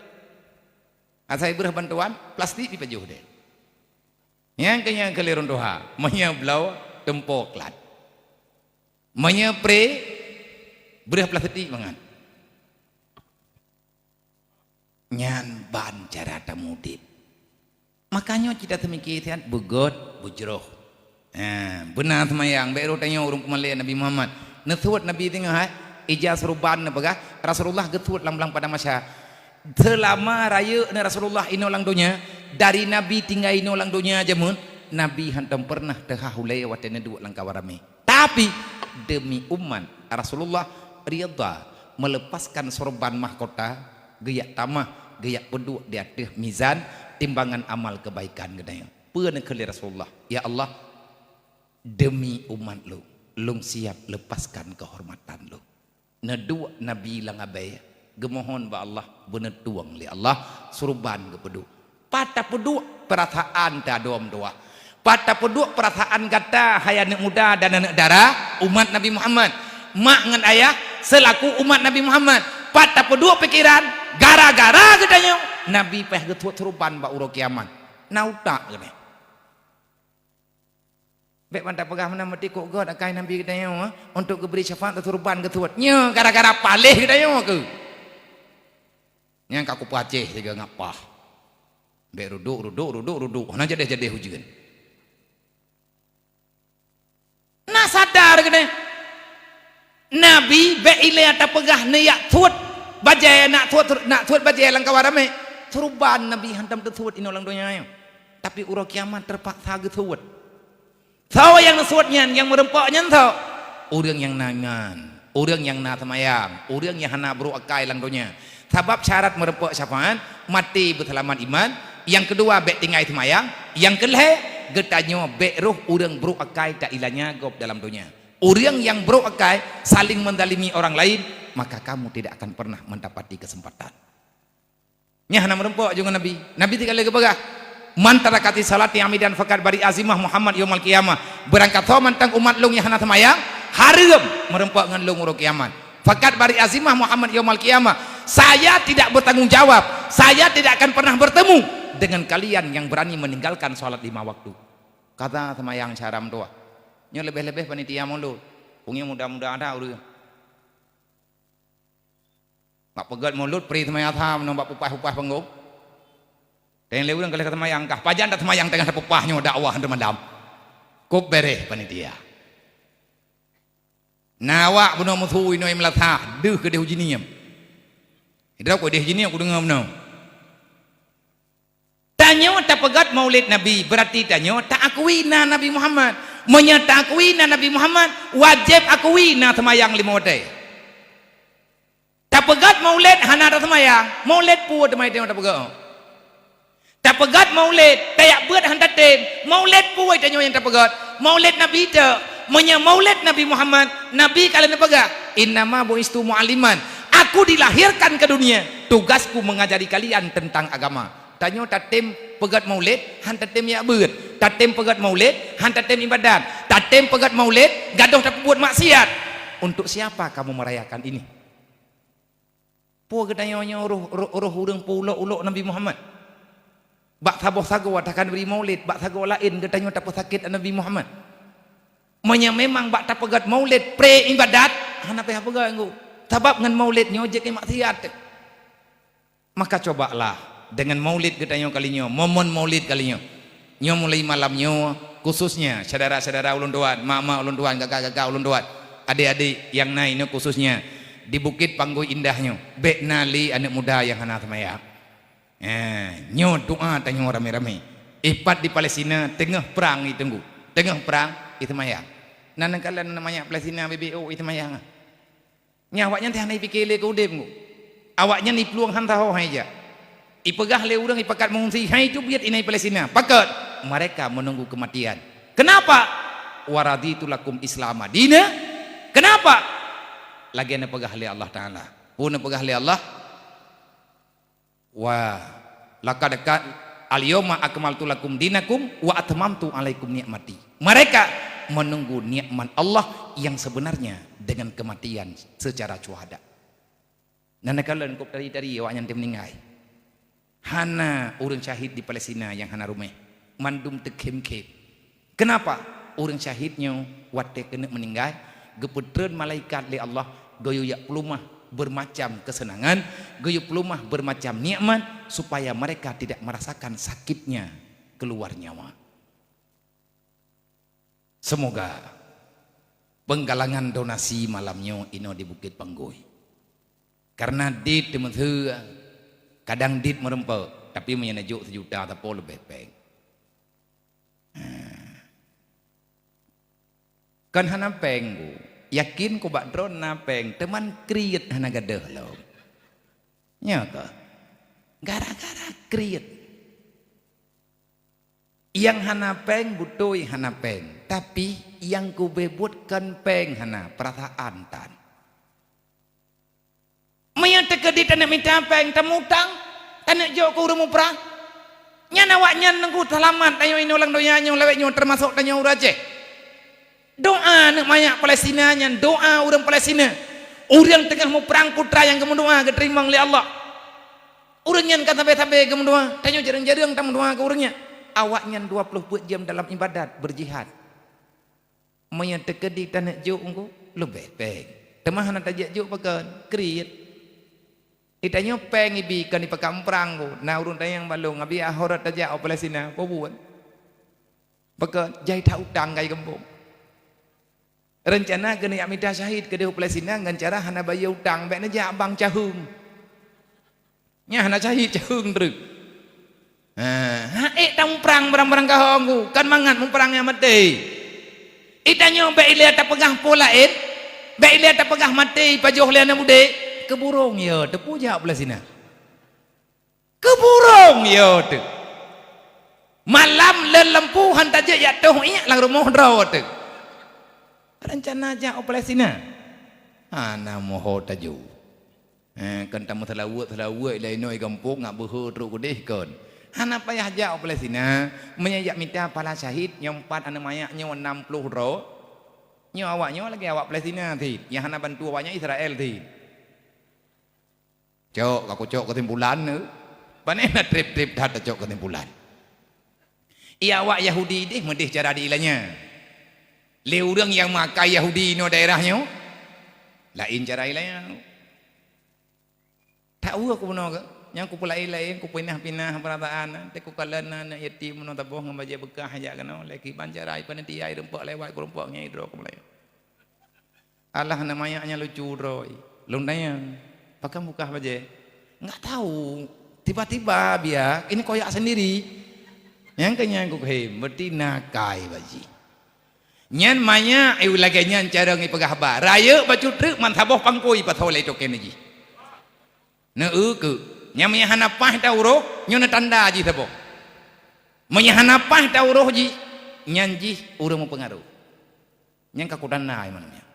Asai breueh bantuan, plastik dipajoh deh. Nyang keu nyang keu lé ureuëng tuha, meunyoe bloe, teumpo klat. Meunyoe pré, breueh plastik mangat. Nyan ban cara tamudeb. Makanya kita seumiké siat beugét, beujroh. Ha, beuna seumayang, bék roh tanyoe ureuëng peumalée Nabi Muhammad. Neusuet Nabi singoh hai, ija suruban neupeugah, Rasulullah geusuet lam blang padang mahsyar. Seulama rayeuk neuh Rasulullah inoe lam donya, dari Nabi tinggai inoe lam donya jameun, Nabi hantom peureunah teuhah ulée watée neuduek lam kawan ramé. Tapi, demi umat Rasulullah ridha meuleupaskan sorban mahkota, geujak tamah, geujak peuduek di ateueh mizan timbangan amal keubaikan geutanyoe. Peue neukheun lé Rasulullah, "Ya Allah, demi umat lôn, lôn siab leupaskan keuhormatan lôn." Neuduek Nabi lam abée, geumohon bak Allah, beuneutueng lé Allah, suruban geupeuduek. Pat tapeuduek peurasaan tadom dua. Pat tapeuduek peurasaan gata, hai aneuëk muda dan aneuëk dara umat Nabi Muhammad. Mak ngon ayah seulaku umat Nabi Muhammad. Pat tapeuduek pikeran gara-gara geutanyoe Nabi paih geusuet suruban bak uroe kiamat. Na utak keunoe. Bék ban tapeugah meunan meutikok gét akai Nabi geutanyoe, eh, untuk geubri syafaat keu suruban geusuet. Nyoe gara-gara paléh geutanyoe keuh. Nyang ka kupeue Aceh siga ngapah. Bék rudok, rudok, rudok, rudok. Hana jadeh-jadeh ujeuen. Na sadar geutanyoe. Nabi bék ilée tapeugah neujak suet bajée, nak suet, nak suet bajée lam kawan ramé. Suruban Nabi hantom teusuet inoe lam donya nyoe. Tapi uroe kiamat teupaksa geusuet. Soe nyang neusuet nyan, nyang meureumpok nyan soe? Ureuëng nyang na iman, ureuëng nyang na seumayang, ureuëng nyang hana brok akai lam donya. Sabab syarat meureumpok syafaat, maté beuseulamat iman, nyang keudua bék tinggai seumayang, nyang keulhée geutanyoe bék roh ureuëng brok akai tailanya gob dalam donya. Ureuëng nyang brok akai saling menzalimi orang lain, maka kamu tidak akan pernah mendapati kesempatan. Nyan hana meurumpok ngon Nabi. Nabi tiga kali geupeugah, "Man tarakati salati amidan fakat bari azimah Muhammad yaumal qiyamah." Beurangkasoe mantong umat lôn nyang hana seumayang, hareuem meurumpok ngon lôn uroe kiamat. Fakat bari azimah Muhammad yaumal qiyamah. Saya tidak bertanggung jawab. Saya tidak akan pernah bertemu dengan kalian yang berani meninggalkan salat lima waktu. Kata seumayang syaram tuah. Nyoe leubeh-leubeh panitia mulod. Pungi muda-muda ada ureuëng. Bak peugét mulod pri seumayang tham nong bak pupah-pupah panggong. Dan lé ureuëng ka lheueh seumayang kah, pajan dak seumayang teungoh tapupah nyoe dakwah teumadam. Kop bereh panitia. Na awak bunoe musu inoe meulasah, deuh keudeh uji niem. Idroe kok deh uji niem kudeungoe bunoe. Tanyoe tapeugét maulid Nabi, berarti tanyoe taakui na Nabi Muhammad. Meunyoe taakui na Nabi Muhammad, wajéb akui na seumayang lima watée. Tapeugét maulid hana taseumayang, maulid peue teuma tanyoe tapeugét? Tapeugét maulid, tajak beuet hana tatem, maulid peue tanyoe nyang tapeugét? Maulid Nabi teuh. Meunyoe maulid Nabi Muhammad, Nabi ka lheueh neupeugah, "Innama bu'istu mu'alliman." Aku dilahirkan ke dunia, tugasku mengajari kalian tentang agama. Tanyoe tatem peugét maulid, han tatem jak beuet. Tatem peugét maulid, han tatem ibadat. Tatem peugét maulid, gadôh tapeubuet maksiat. Untuk siapa kamu merayakan ini? Peue geutanyoe nyoe roh, roh, roh ureuëng peuulok-ulok Nabi Muhammad? Bak saboh sagoe takan bri maulid, bak sagoe laén geutanyoe tapeusakét Nabi Muhammad. Meunyoe memang bak tapeugét maulid pre ibadat, hana payah peugét ngon. Sabab ngon maulid nyoe jeuet keu maksiat. Maka cobalah dengan maulid geutanyoe kali nyoe, momon maulid kali nyoe. Nyoe mulai malam nyoe, khususnya syedara-syedara ulôn tuan, mak-mak ulôn tuan, kakak-kakak ulôn tuan, adék-adék nyang na inoe khususnya di Bukit Panggui Indah nyoe, bék na lé aneuëk muda nyang hana seumayang. Eh, nyoe doa tanyoe ramé-ramé. Ipat di Palestina teungoh prang itunggu, teungoh prang iseumayang. Nan kalon manyak Palestina B B O iseumayang. Nyan awaknyan teuh hana jipike lé keu udeb nyoe. Awaknyan iplueng han sahoe hai jak. Ipeugah lé ureuëng ipakat mengungsi hai teubiet inai Palestina. Pakat mereka menunggu kematian. Kenapa? Waraditu lakum Islama dina. Kenapa? Lagée neupeugah lé Allah Taala. Peue neupeugah lé Allah? Wa laqad ka-, al-yauma akmaltu lakum dinakum wa atmamtu alaikum ni'mati. Mereka menunggu nikmat Allah yang sebenarnya dengan kematian secara syuhada. Nan kalon kop tari-tari awaknyan teuh meuninggai. Hana ureuëng syahid di Palestina nyang hana ruméh. Mandum teukhém-khém. Kenapa? Ureuëng syahid nyoe watée keuneuk meuninggai, geupeutreun malaikat lé Allah, geuyue jak peuleumah beurmacam keuseunangan, geuyue peuleumah beurmacam nikmat, supaya mereka tidak merasakan sakitnya keluar nyawa. Semoga penggalangan donasi malam nyoe inoe di Bukit Panggui. Karena dit teumeuseu, kadang dit meurumpok, tapi meunyoe neujok seujuta sapo leubeh péng. Kon hana péng ku. Yakin ku bak droe na péng, teuma kriet hana gadôh lom. Nyo keuh. Gara-gara kriet. Nyang hana péng beutôi hana péng, tapi nyang kubeh buet kon péng hana, peurasaan tan. Meunyoe teukeudi taneuk mita péng, tamutang, taneuk jok keu ureuëng muprang, nyan awaknyan teungku seulamat tanyoe inoe lam donya nyoe lawét nyoe, teumasok tanyoe ureuëng Aceh. Doa aneuëk manyak Palestina nyan, doa ureuëng Palestina. Ureuëng teungoh muprang peue nyang geumeudoa geuteurimong lé Allah. Ureuëng nyan ka sabe-sabe geumeudoa, tanyoe jareueng-jareueng tameudoa keu ureuëng nyan. Awaknyan dua ploh peuet jeuem dalam ibadat, beurjihad. Meunyoe teukeudi taneuk jok teungku, leubeh péng. Teuma hana tajak jok pakon, kriet. Di tanyoe péng ibi kon ipakat muprang ku, na ureuëng tanyong balong, abi ahorot tajak u Palestina, peue buet? Pakon, jai that utang kai gampông. Reuncana keuneuk jak mita syahid keudeh u Palestina ngon cara hana bayeue utang, bék neujak bank caheueng. Nyan hana syahid caheueng treuk. Ha, ha ék tamuprang barang-barang kahong ku, kon mangat muprang nyang maté. Di tanyoe bék ilée tapeugah peue laén, bék ilée tapeugah maté pajoh lé aneuëk udeb, keuburong yo teupujak u Palestina. Keuburong yo teuh. Malam lôn lampu han tajak jak toh iek lam rumoh droe teuh. Rencana jak u Palestina. Hana moho taju. Eh, kan tameuseulaweuet-seulaweuet lé inoe gampông ngat beuhe trok keudeh kon. Hana payah jak u Palestina, meunyoe jak mita pahala syahid nyang pat aneuk manyak nyoe nam ploh droe. Nyoe awak nyoe lagèe awak Palestina cit, nyang hana bantu awak nyan Israel cit. Cok, ka kucok keusimpulan tu. Pane na treb-treb that tacok keusimpulan. Iya awak Yahudi deh meudeh cara di iéleumnyan. Lé ureueng nyang meuakai Yahudi inoe daerah nyoe, laén cara iéleumnyan. That ueh ku bunoe geuh, nyang kupeulaén-laén, kupinah-pinah peurasaan, teuh kukalon aneuk yatim bunoe taboh ngon bajèe beukah jak keunoe, lé kiban cara ipanitia ireumpok lewat kureumpok nyan idroe keu Meulayu. Alah, aneuk manyak nyan lucu droe. Lôn tanyong, "Pakon beukah bajèe?" "Nggak tahu. Tiba-tiba bia, ini koyak sendiri." Nyang keu nyan kukheun, "Beuti na akai bajèe." Nyan manyak, eh, lagèe nyan cara ngipeugah haba. Rayeuk bacut treuk man saboh pangkui pasoe lé token jih. Neu-eu keu. Nyan meunyo hana paih ta uroh, nyoe na tanda jih saboh. Meunyo hana paih ta uroh jih, nyan jih ureueng meupeungaroh. Nyang ka kutanda iman nyan.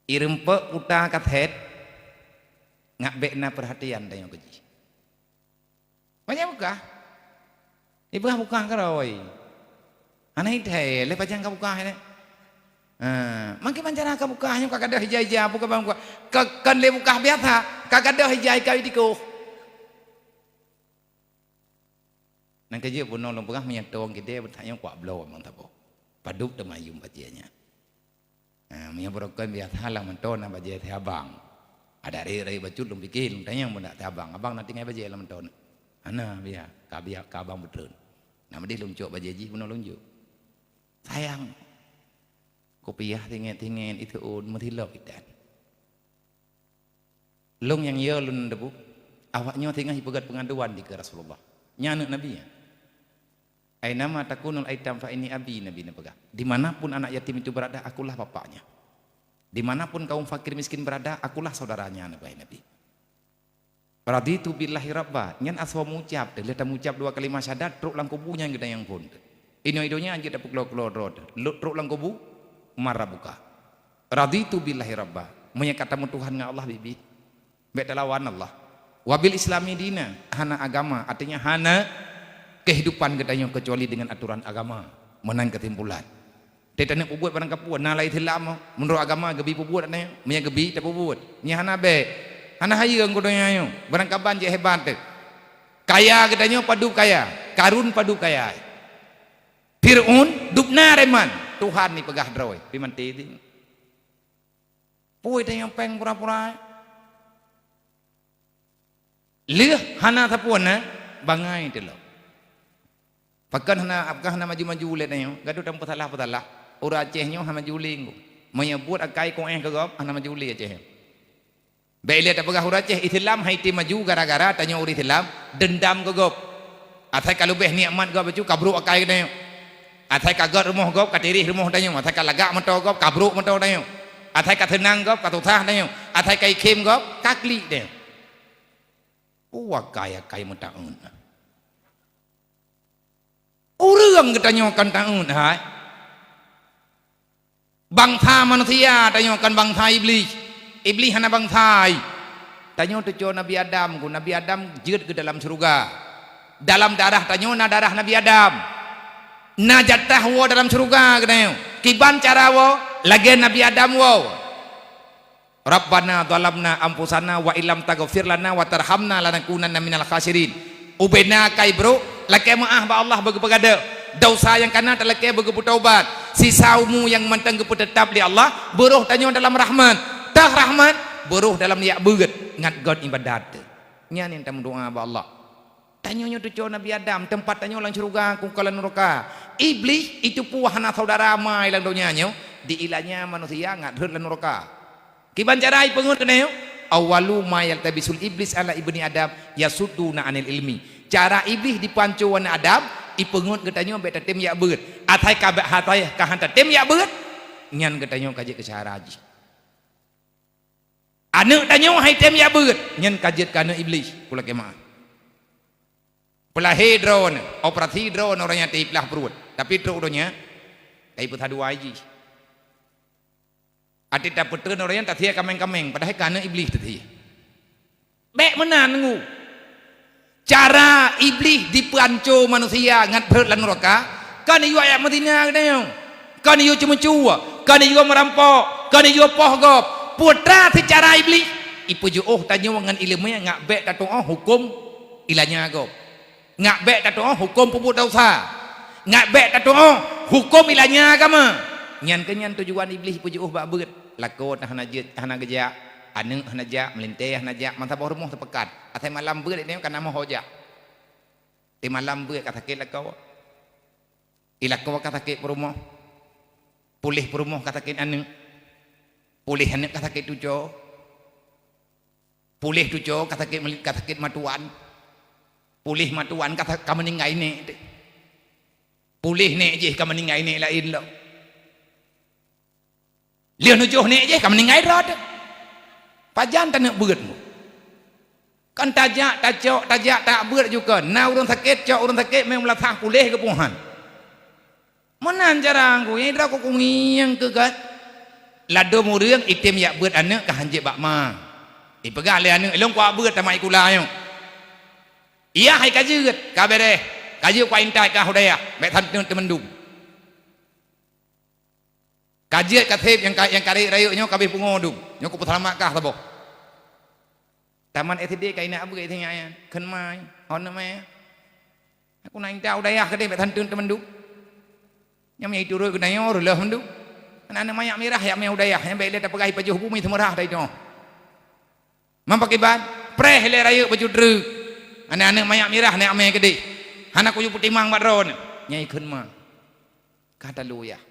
Ireumpok kuta ka thèt, ngat bèk na peurhatian tanyoe keu jih. Banyak beukah. Ibeukah beukah keurôi. Hana ithèe, lé pajan ka beukah nyan. Ha, mangke mancara ka beukah nyoe ka gadôh ija-ija, bukan bang beukah. Ka, kan lé beukah biasa, ka gadôh ija-ija ka itikoh. Nang keujeuet bunoe lôn peugah meunyoe tong keudè beutanyoe kuak bloe bang saboh. Padub teumayum bajèe nyan. Ha, meunyoe beurokon biasa lam mantong na bajèe si abang. Adak rayeuk-rayeuk bacut lôn pike lôn tanyong bak si abang, "Abang na tinggai bajèe lam mantong?" "Hana, biya, ka biya ka abang beutreun." Nah, meudeh lôn cok bajèe jih bunoe lôn jok. Sayang. Kupiah tingèt-tingèt iteu'ôn meusilop itan. Lôn nyang yo lôn debu, awak nyoe singoh jipeugèt peungaduan dikeue Rasulullah. Nyan aneuk Nabi nyan. "Ainama takunul aitam fa inni abi," Nabi neupeugah. "Di mana pun anak yatim itu berada, akulah bapaknya. Di mana pun kaum fakir miskin berada, akulah saudaranya," neupeugah Nabi. "Raditu billahi rabba," nyan asoe meuucap teuh, lheuh tameuucap dua kalimah syahadat, trok lam kubu nyan geutanyoe phon teuh. Inoe donya jeuet tapeuklo-klo droe teuh, lheuh trok lam kubu, "Man rabbuka?" "Raditu billahi rabba." Meunyoe ka tameutuhan ngon Allah biet-biet, bèk talawan Allah. "Wa bil islami dina," hana agama, artinya hana kehidupan geutanyoe kecuali dengan aturan agama. Meunan keusimpulan. Teuh taneuk peubuet barang kapeue, na lam Islam, meunurot agama geubi peubuet nyan, meunyoe geubi tapeubuet. Nyan hana bèk. Hana hayeue ngon donya nyoe, barang kaban jeuet hebat teuh. Kaya geutanyoe padub kaya, Karun padub kaya. Fir'aun dub na reman, Tuhan jipeugah droe, pih manté ding. Pui tanyoe péng pura-pura. Lheueh hana sapeue na, bangai teulok. Pakon hana, apakah hana maju-maju lé tanyoe? Gadôh tameupeusalah-peusalah. Ureueng Aceh nyoe hana maju lé ngon. Meunyoe buet akai kuéh keu gob, hana maju lé Aceh nyoe. Bèk ilèe tapeugah ureueng Aceh, Islam han item maju gara-gara tanyoe ureueng Islam deundam keu gob. Asai ka leubeh nikmat gob bacut, ka brôk akai geutanyoe. Asai ka gèt rumoh gob, ka tireh rumoh tanyoe. Asai ka lagak moto gob, ka brôk moto tanyoe. Asai ka seunang gob, ka susah tanyoe. Asai ka ikhém gob, ka klik tanyoe. Peue akai-akai meutakeuet. Ureueng geutanyoe kan takeuet hai. Bansa manusia tanyoe kan bansa Iblih. Iblih hana bansa hai. Tanyoe teucok Nabi Adam ku, Nabi Adam jeuet keu dalam syeuruga. Dalam darah tanyoe na darah Nabi Adam. Na jatah woe dalam syeuruga geutanyoe. Kiban cara woe? Lagèe Nabi Adam woe. Rabbana zalamna anfusana wa illam taghfir lana wa tarhamna lanakunanna minal khasirin. Ubena kai brôk, lakèe meu'ah bak Allah beugeupeugadôh. Desya nyang kana talakèe beugeupeutobat. Sisa umu nyang mantong geupeuteutap lé Allah, beuroh tanyoe dalam rahmat. Teuh rahmat, beuroh dalam jak beuet ngat göt iébadat. Nyan nyang tameudoa bak Allah. Tanyoe nyoe teucok Nabi Adam, teumpat tanyoe lam syeuruga, ku ka lam nuraka. Iblih, itu pue hana saudara ma i lam donya nyoe, di iéleumnyan manusia ngat rhot lam nuraka. Kiban cara ipeungeut keunoe? Awwalu ma yaltabisul iblis ala ibni Adam yasudduna anil ilmi. Cara Iblih dipanco aneuk Adam, ipeungeut geutanyoe bèk tatem jak beuet. Asai ka bèk hatai ka han tatem jak beuet, nyan geutanyoe ka jeuet keu syedara jih. Aneuk tanyoe han item jak beuet, nyan ka jeuet keu aneuk Iblih, pula keumaah. Peulahé droeneuh, operasi droeneuh ureueng nyan teuh iplah pruet. Tapi trok u donya, Ka ipeusaduai jih. Até tapeutreun ureuëng nyan tasie kaméng-kaméng, padahai ka aneuëk Iblih tasie. Bék meunan ngu. Cara Iblih jipeuanco manusia ngat breuet lam nuraka, kon yue jak meuzina geutanyoe, kon yue ceumeucue, kon yue meurampok, kon yue poh gob. Putra seucara Iblih, ipeujiôh tanyoe ngon iéleumé ngat bék tatuoh huköm ilanya gob. Ngat bék tatuoh huköm peubuet desya. Ngat bék tatuoh huköm ilanya agama. Nyan keuh nyan tujuan Iblih peujiôh bak beuet. Lakoe hana jeuet, hana geujak, aneuëk hana jak, meulintée hana jak, meusaboh rumoh teupeugah. Asai malam beuet nyoe ka na meuho jak. Di malam beuet ka sakét lakoe. Di lakoe ka sakét peurumoh. Puléh peurumoh ka sakét aneuëk. Puléh aneuëk ka sakét tucoe. Puléh tucoe ka sakét meli-, ka sakét matuan. Puléh matuan ka sa-, ka meuninggai nék teuh. Puléh nék jih ka meuninggai nék laén lom. Lheueh neujoh nék jih ka meuninggai droe teuh. Pajan taneuk beuet mu. Kan tajak tacok, tajak tak beuet ju kon. Na ureuëng sakét cok ureuëng sakét meulasah puléh geupuhan. Meunan cara ngku, nyang idroe ku kungieng keu gét. Ladôm ureuëng item jak beuet aneuëk ka hanjeuet bak ma. Ipeugah lé aneuëk, "Lôn kuak beuet tamat sikula nyoe." "Iyah hai ka jeuet, ka beureh. Ka jeuet kuak intat kah u dayah, bék santeun teumandum." Ka jeuet ka seb nyang ka, nyang ka rayeuk-rayeuk nyoe ka abéh pungo dum. Nyoe kupeuseulamat kah saboh. Tamat S D ka inak beuet sinyak nyan. Kheun mai, hon nama ya? Aku na intat u dayah keudeh bék santeun teumandum. Nyang miyai turot geutanyoe reuloh mandum. Aneuk-aneuk manyak mirah jak miyai u dayah, nyang bék lé tapeugah ipajoh bumi seumeurah dai nyoe. Mam pakiban, preh lé rayeuk baju treuk. Aneuk-aneuk manyak mirah neuk mé keudeh. Hana kuyue peutimang bak droeneuh. Nyang ikheun ma. Ka talu yah.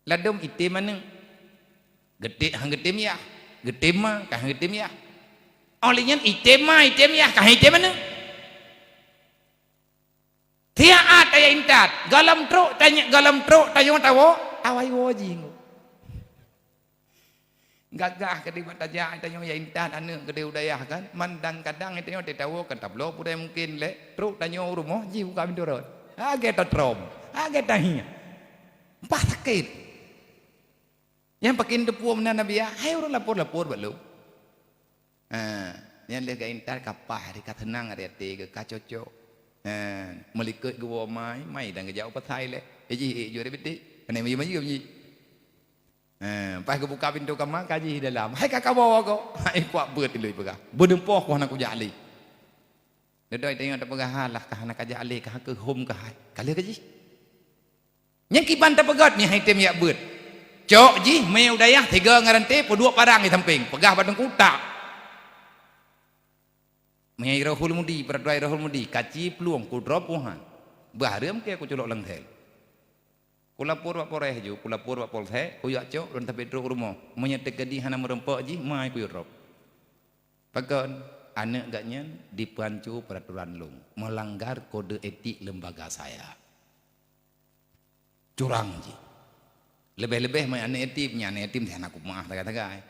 Ladôm item aneuëk. Geutem han geutem yah. Geutem ma ka han geutem yah. Óh lheueh nyan item ma item yah ka han item aneuëk. Siat tajak intat, gohlom trok tanya-, gohlom trok tanyoe tawoe, awai woe jih. Gagah keudeh bak tajak tanyoe jak intat aneuëk keudeh u dayah kan, mandang kadang tanyoe teuh tawoe kan tabloe pudai mungken lé, trok tanyoe u rumoh jih buka pintoe rot. Lagée tatrom, lagée tahieng. Bah sakét. Nyang pakin teupeue meunan Nabi, hai ureuëng lapor-lapor bak lôn. Ha, nyan lheueh ka intat ka paih, ka seunang ari até geuh, ka cocok. Ha, meulikot geuwoe mai, mai dan geujak u pasai lé. Eh, jih, eh, juet bitek. Pandai mayeuem-mayeuem jih. Ha, paih geubuka pintoe kama, ka jih dalam. Hai ka kawoe ko. Hai kuak beuet iloi peugah. Beudeupoh ku hana kujak lé. Dedoi tanyoe tapeugah, "Alah, ka hana kajak lé, ka keuhom ka hai." Ka lheueh ka jih. Nyang kiban tapeugét meuhai tem jak beuet. Cok jih mé u dayah tiga ngon ranté peuduek parang di sampéng, peugah bak teungku tak. Meuhai Rohul Mudi, peuraturan Rohul Mudi, kaci plueng kudrob puhan. Bah reuem keu kuculok lam sel. Kulapor bak Polres ju, kulapor bak Polsek, kujak cok lôn sabe trok rumoh. Meunyoe teukeudi hana meureumpok jih, mai kuyue drob. Pakon? Aneuëk gak nyan dipeuanco peuraturan lôn, meulanggar kode etik lembaga saya. Curang jih. Leubeh-leubeh meuaneuk yatim, nyan aneuk yatim hana kumaah sagai-sagai.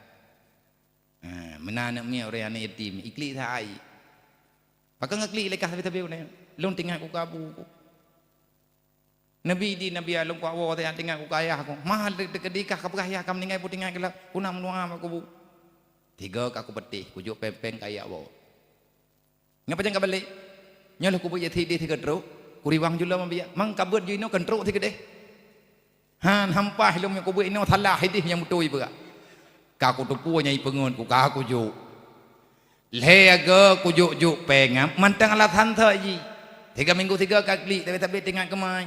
Ha, meunan aneuk miet ureuëng aneuk yatim, iklik sa ai. Pakon geuklik lé kah sabe-sabe ureuëng? Lôn teuingat ku kabu ku. Nabi di Nabi lôn kuak woe teuingat ku kayah ku. Mah teukeudi kah kapeugah yah ka meuninggai peutinggai geulak, ku na meudoa bak kubu. Tiga ka kupeuteh, kujok péng-péng kayah woe. Nyan pajan ka balek? Nyoe lheueh kubuet jih sideh sigoe trok, kuriwang julom biak. Mang kabeuet ju inoe kon trok sigeudeh. Han hampah lom nyang kubuet inoe salah sideh nyang beutôi peugah. Ka kuteupue nyang ipeungeut ku ka kujok. Lhée agoe kujok-jok péng nyan mantong alasan soe jih. Tiga minggu tiga ka klik tapi-tapi teuingat keumai.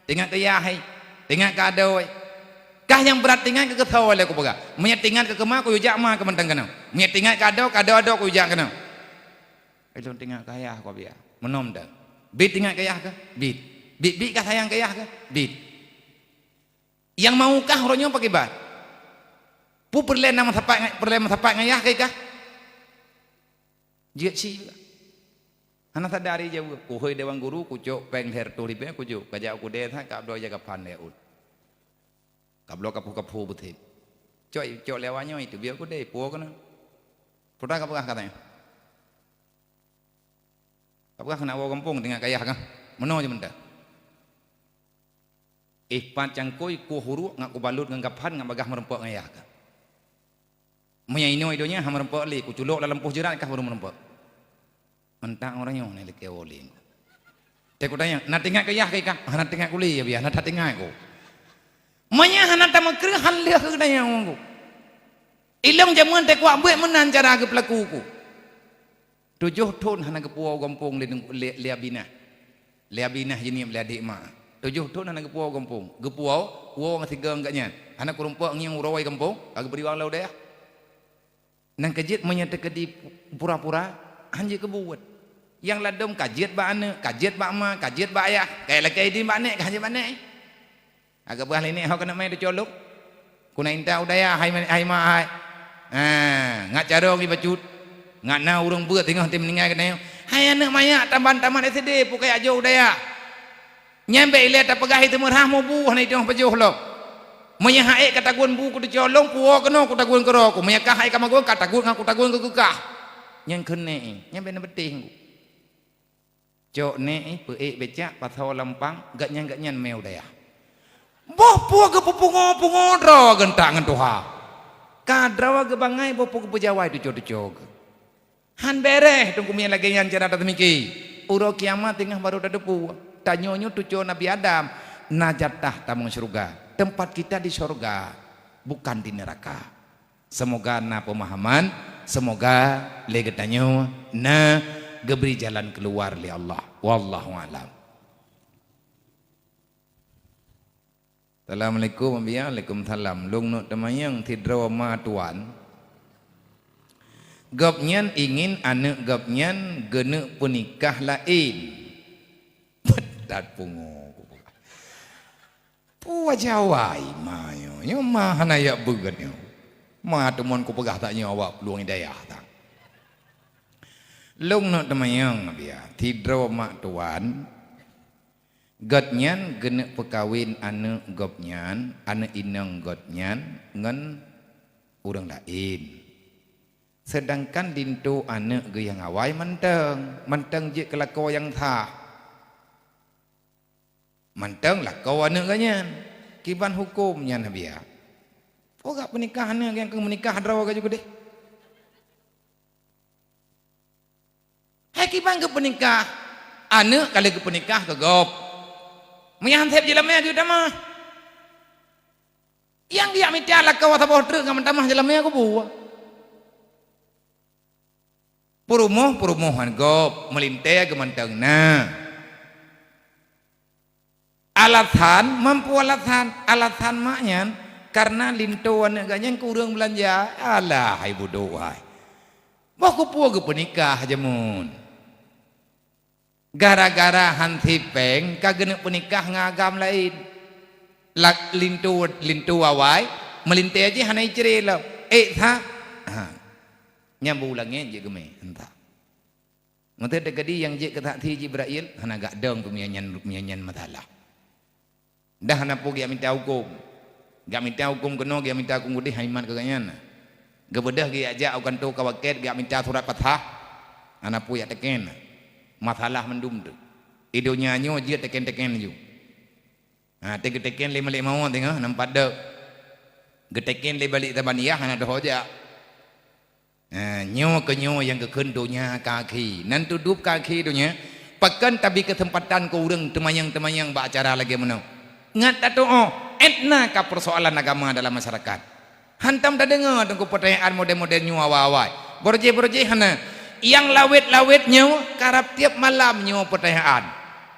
Teuingat keu yah hai. Teuingat keu adoe. Kah nyang brat teuingat keu keusoe lé kupeugah. Meunyoe teuingat keu keuma kuyue jak ma keu mantong keunoe. Meunyoe teuingat keu adoe, keu adoe-adoe kuyue jak keunoe. Ilôn teuingat keu ayah ku biak. Meunoe mantong. Bit teuingat keu ayah kah? Bit. Bit-bit kah sayang keu ayah kah? Bit. Nyang mau kah uroe nyoe pakiban? Peue peureulée na meusapat ngon, peureulée meusapat ngon ayah kah? Jeuet cit. Hana sadari jaweueb, kuhôi dewan guru, kucok péng lhée reutôh ribée kujok, kajak u keudée that kabloe ijazah kapan lé ôt. Kabloe kapho-kapho beuthét. Cok, cok lé awak nyoe iteubiet u keudée, puwoe keunoe. Peue kapeugah katanya? Kapeugah keuneuk woe gampông teuingat keu ayah kah? Meunoe jih mantong. Éh pat cangkôi kueh uruek ngat kubalot ngon gaphan ngat bagaih meureumpok ngon yah ka. Meunyoe inoe i donya hana meureumpok lé, kuculok lam lampôh jeurat kah baru meureumpok. Mantong uroe nyoe na lakée woe lé. Teuku tanyong, "Na teuingat keu yah keu ikah?" "Hana teuingat ku lé, ya biah, na teuingat ku." Meunyoe hana tameukreueh, han lheueh keu tanyong ku. Ilong jameun teukuak beuet meunan cara geupeulaku ku. Tujoh thon hana geupuwoe gampông lé, lé, lé Abinah. Lé Abinah jinieb lé adék ma. Tujoh thon hana geupuwoe gampông. Geupuwoe, woe ngon sigoe geuh nyan. Hana kurumpok ngieng uroe gampông, ka geubri wang lam u dayah. Nang keujeuet meunyoe teukeudi pura-pura, han jeuet keu buet. Nyang ladom ka jeuet bak aneuk, ka jeuet bak ma, ka jeuet bak ayah, ka lakée idin bak nek, ka han jeuet bak nek. Agak bah lé nek ho keuneuk mai teucolong. Ku na inta u dayah hai, hai ma hai. Ha, ngat carông ibacut. Ngat na ureuëng beuet teungoh teumeuninggai keunoe. Hai aneuk manyak taban-taban S D pukée ajoe u dayah. Nyan bék ilée tapeugah itu meurah mubu hana itu pajoh lom. Meunyoe hai ka tagun bu ku teucolong, puwoe keunoe ku tagun keudroe ku. Meunyoe kah hai ka magun ka tagun ngon ku tagun keu keukah. Nyan keuneuk, nyan bék na beuteh ku. Cok nek, eh, peuék becak, pasoe lampang, geuhnyan-geuhnyan mé u dayah. Boh peue geupeupungo-pungo droe geuntak ngon tuha. Ka droe geubangai boh peue geupeujawai tuco-tuco geuh. Han bèrèh teungku meunyoe lagée nyan cara tateumiki. Uroe kiamat teungoh barô tateupeue. Tanyoe nyoe tuco Nabi Adam, na jatah tamong syeuruga. Teumpat kita di syeuruga, bukan di neuraka. Seumoga na peumahaman, seumoga lé geutanyoe na geubri jalan keuluar lé Allah. Wallahu a'lam. Assalamualaikum, Abiya. Waalaikumsalam. Lôn neuk teumanyong sidroe ma tuan. Gobnyan ingin aneuk gobnyan geuneuk peunikah laén. That pungo. Peue jawai ma nyoe? Nyoe ma hana jak beuet nyoe. Ma teumon kupeugah that nyoe awak peulueng hidayah that. Lôn neuk teumanyong, Abiya, sidroe mak tuan, gobnyan geuneuk peukawen aneuk gobnyan, aneuk inong gobnyan ngon ureuëng laén. Seudangkan linto aneuk geuh nyang awai mantong, mantong jeuet keu lakoe nyang sah. Mantong lakoe aneuk geuh nyan. Kiban huköm nyan, Abiya? Peue gak peunikah aneuk nyang keu meunikah droe geuh ju keudeh? Hai kiban geupeunikah aneuk ka lheueh geupeunikah keu gob. Meunyo han sép jeulamé geutamah. Nyang geujak mita lakoe saboh treuk ngon meutamah jeulamé kubu. Peurumoh-peurumoh ngon gob, meulintée geuh mantong na. Alasan, mampu alasan, alasan mak nyan, kareuna linto aneuk geuh nyan keu ureuëng beulanja. Alah, hai budok hai. Boh keupeue geupeunikah jameun? Gara-gara han sép péng ka geuneuk peunikah ngon agam laén. Lak linto, linto awai, meulintée jih hana icre lom. Ék sa? Ha. Nyan beu langét jeuet geumé, entah. Meuteuteuk gadi nyang jeuet keu saksi Jibrail, hana gak dong keu meunyan, meunyan masalah. Dah hana peue geujak mita huköm. Geujak mita huköm keunoe, geujak mita huköm keudeh, han imat keu gobnyan. Geubeudôh geujak jak u kantô kawaket, geujak mita surat pasoh. Hana peue jak teken. Masalah mandum tu. I donya nyoe jeuet teken-teken laju. Ha, teugeuteken lé Malik Mawon teungoh, nampak dok. Geuteken lé Balik Zabaniyah, hana doh jak. Ha, nyoe keu nyoe nyang geukheun donya ka akhé. Nan teudub ka akhé donya, pakon tabi keuseumpatan keu ureuëng teumanyong-teumanyong bak acara lagée meunoe. Ngat tatuoh, étna ka peursoalan agama dalam masyarakat. Hantom tadeungoe teungku peutanyaan model-model nyoe awai-awai. Beurujéh-beurujéh hana. Nyang lawét-lawét nyoe karab tieb malam nyoe peutanyaan.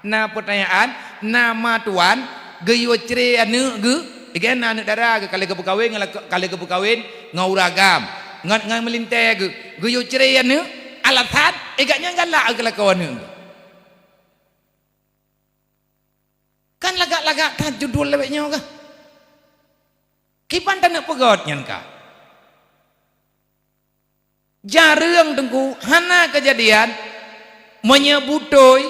Na peutanyaan, na ma tuan geuyue cre aneuk geuh, igan na aneuk dara geuh ka lheueh geupeukawen ngon lak-, ka lheueh geupeukawen ngon ureuëng agam, ngon, ngon meulintée geuh, geuyue cre aneuk, alasan, igan nyan galak geuh lakoe aneuk geuh. Kan lagak-lagak that judul lawét nyoe geuh. Kiban taneuk peugét nyan ka. Jareueng teungku hana keujadian meunyoe beutôi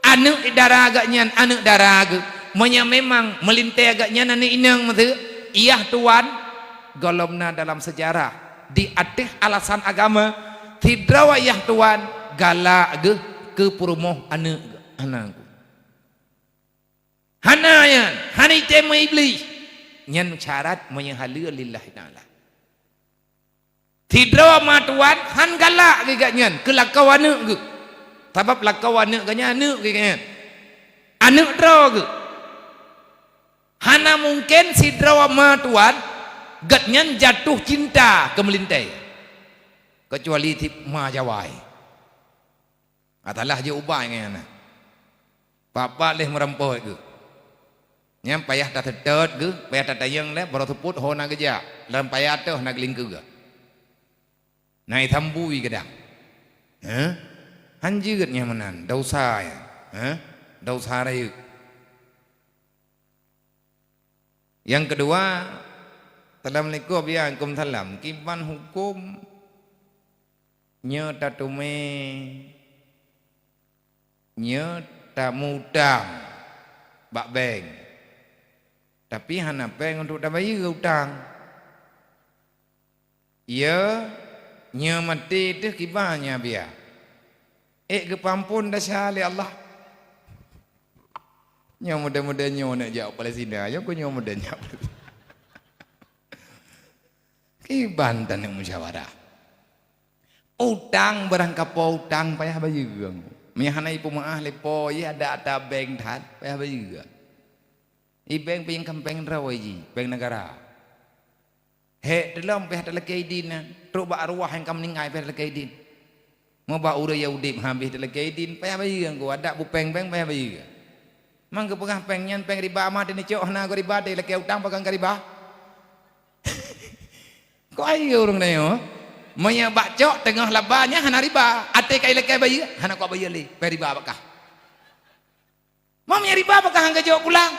aneuk dara geuh nyan aneuk dara geuh, meunyoe memang meulintée geuh nyan aneuk inong meuteuk, yah tuan, gohlom na dalam seujarah di ateueh alasan agama, sidroe yah tuan galak geuh keu peurumoh aneuk geuh. Hana geuh. Hana nyan, hana item Iblih. Nyan syarat meunyoe haleue lillahi ta'ala. Sidroe ma tuan han galak geuh gobnyan keu lakoe aneuëk geuh. Sabab lakoe aneuëk gobnyan aneuëk geuh gobnyan. Aneuëk droe geuh. Hana mungken sidroe ma tuan gobnyan jatuh cinta keu meulintée. Keucuali si ma jawai. Atalah jeuet ubai ngon nyan. Pat-pat lheueh meurampok geuh. Nyan payah taseutôt geuh, payah tatanyong lé, baroe seupôt ho na geujak, lam paya teuh na geulingkeue. Na itambui geudang. Heh? Han jeuet nyang meunan, desya nyan. Heh? Desya rayeuk. Nyang keudua, assalamualaikum, waalaikumsalam. Kiban huköm nyoe tateumé, nyoe tameutang bak bank, tapi hana péng untuk tabayeue utang. Iya, nyoe maté teuh kiban nyan biya. Ék geupeuamphon desya lé Allah. Nyoe muda-muda nyoe neuk jak Palestina, nyoe keu nyoe muda nyak. Kiban taneuk musyawarah. Utang barangkapo utang payah bayeue. Meunyo hana ipeumeuáh lé po, iya ada ata bank that payah bayeue. I bank pih nyang ka péng droe jih, péng negara. Hék teulom payah talakée idin na, trok bak arwah nyang ka meuninggai payah talakée idin. Meubak ureuëng nyang udeb habéh talakée idin payah bayeue, ngon adak bupéng bank payah bayeue. Mang geupeugah péng nyan péng riba, ma teunicok hana geu riba, talakée utang pakon ka riba. Kok ayeue ureuëng tanyoe? Meunyo bak cok teungoh laba nyan hana riba, até ka ilakée bayeue, hana kuat bayeue lé, péng riba bak kah. Meunyo riba bak kah han geujok pulang.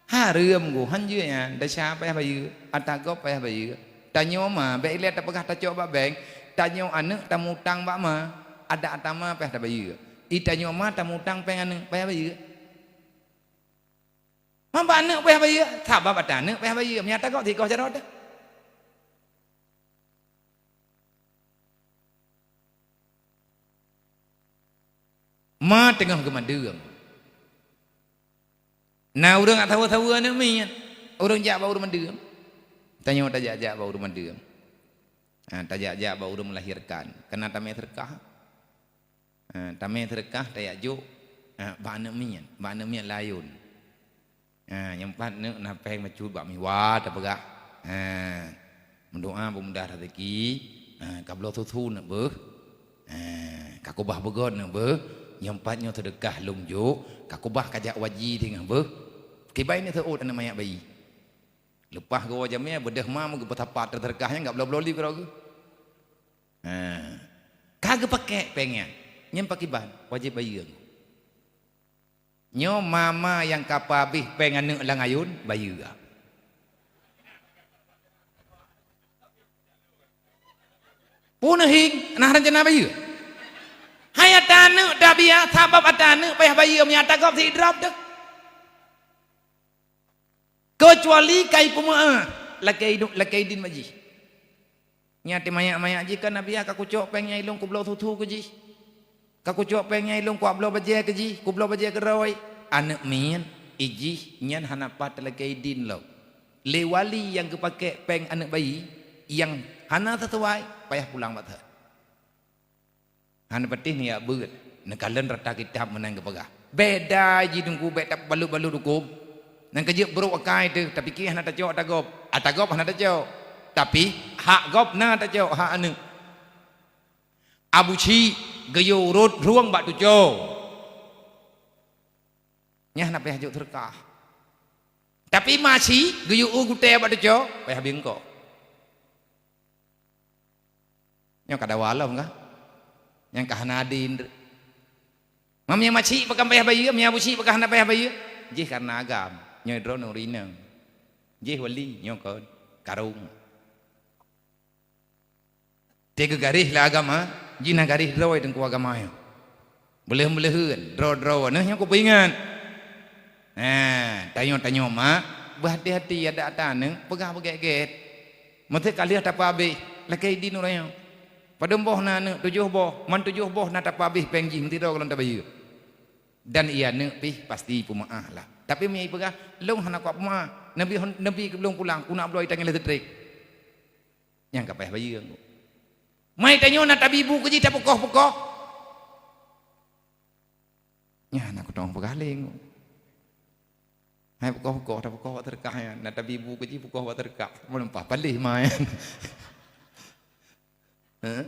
Hareuem geuh, han jeuet nyan, desya payah bayeue, ata gob payah bayeue. Tanyoe ma, bék ilée tapeugah tacok bak bank, tanyoe aneuëk tamutang bak ma, adak ata ma payah tabayeue. I tanyoe ma tamutang péng aneuëk payah bayeue. Ma bak aneuëk payah bayeue, sabab ata aneuëk payah bayeue, meunyo ata gob sigoe jaroe teuh. Ma teungoh geumadeueng. Na ureuëng jak saweue-saweue aneuëk miet, ureuëng jak bak ureuëng madeueng. Tanyoe tajak-jak bak ureuëng madeueng. Ha, tajak-jak bak ureuëng melahirkan. Keunan tamé seudeukah. Ha, tamé seudeukah tajak jok, ha, bak aneuëk miet, bak aneuëk miet layôn. Ha, nyang pat neuk na péng meucut bak miwa tapeugah. Ha, meudoá beumudah raseuki, ha, ka bloe susu neuk beuh. Ha, ka kubah beugöt neuk beuh, nyang pat nyoe seudeukah lôn jok, ka kubah kajak waji teungoh beuh. Kiban neuk seuôt aneuëk manyak bayi. Leupah geuwoe jamé beudeuh ma meugeupeusapat seudeukah nyan gak bloe-bloe li keudroe geuh. Ha, ka geupakék péng nyan, nyan pakiban wajéb bayeue. Nyoe mama nyang ka peuhabéh péng aneuëk lam ayôn, bayeue. Peue neuhieng, na rencana bayeue? Hai ata aneuëk tabiah, sabab ata aneuëk payah bayeue, meunyo ata gob sidroe teuh. Keucuali ka ipeumeuáh, lakée idin, lakée idin bak jih. Nyan teuma manyak-manyak jih kan, "Nabi, ka kucok péng nyan ilôn kubloe susu keu jih. Ka kucok péng nyan ilôn kuwak bloe bajée keu jih, kubloe bajée keu droe." Aneuëk miet, i jih nyan hana pat talakée idin lom. Lé wali nyang geupakék péng aneuëk bayi nyang hana sisuai, payah pulang bak that. Hana patéh neujak beuet, neukalon rata kitab meunan geupeugah. Beda jih Teungku, bék tabalot-balot huköm. Nyang keujeuet brok akai teuh, tapiké hana tacok ata gob. Ata gob hana tacok. Tapi, hak gob na tacok, hak aneuëk. Abu Syik geuyue rot rueng bak tuco. Nyan hana payah jok seudeukah. Tapi ma Syik geuyue u gutée bak tuco, payah bingkok. Nyoe ka dawa lom ka? Nyang ka hana adé indeuek. Meunyo ma Syik pakon payah bayeue, meunyo Abu Syik pakon hana payah bayeue, jih kareuna agam. Nyoe droeneuh ureuëng inong. Jih wali, nyoe kon karong. Teuka garéh lam agama, jih na garéh droe Teungku agama nyoe. Beuleuh-beuleuheuen, droe-droe neuh nyoe kupeuingat. Nah, tanyoe-tanyoe mak, beuhati-hati adak ata aneuëk peugah beugét-gét. Meusé ka lheueh tapeuhabéh, lakée idin uroe nyoe. Padum boh na aneuëk, tujoh boh, man tujoh boh na tapeuhabéh péng jih, meusidroe gohlom tabayeue. Dan iya neuk pih pasti peumeu'ah lah. Tapi meunyo ipeugah, "Lôn hana kuat peumeu'ah, neubi, neubi lôn pulang, kunak bloe itangieng lé teutrék." Nyang ka payah bayeue. Mai tanyoe na tabi bu keu jih tapeukoh-peukoh. Nyan na kutong peugaleng. Hai peukoh-peukoh, tapeukoh bak teureukah nyan. Na tabi bu keu jih peukoh bak teureukah. Meuleumpah paléh ma nyan. Hah?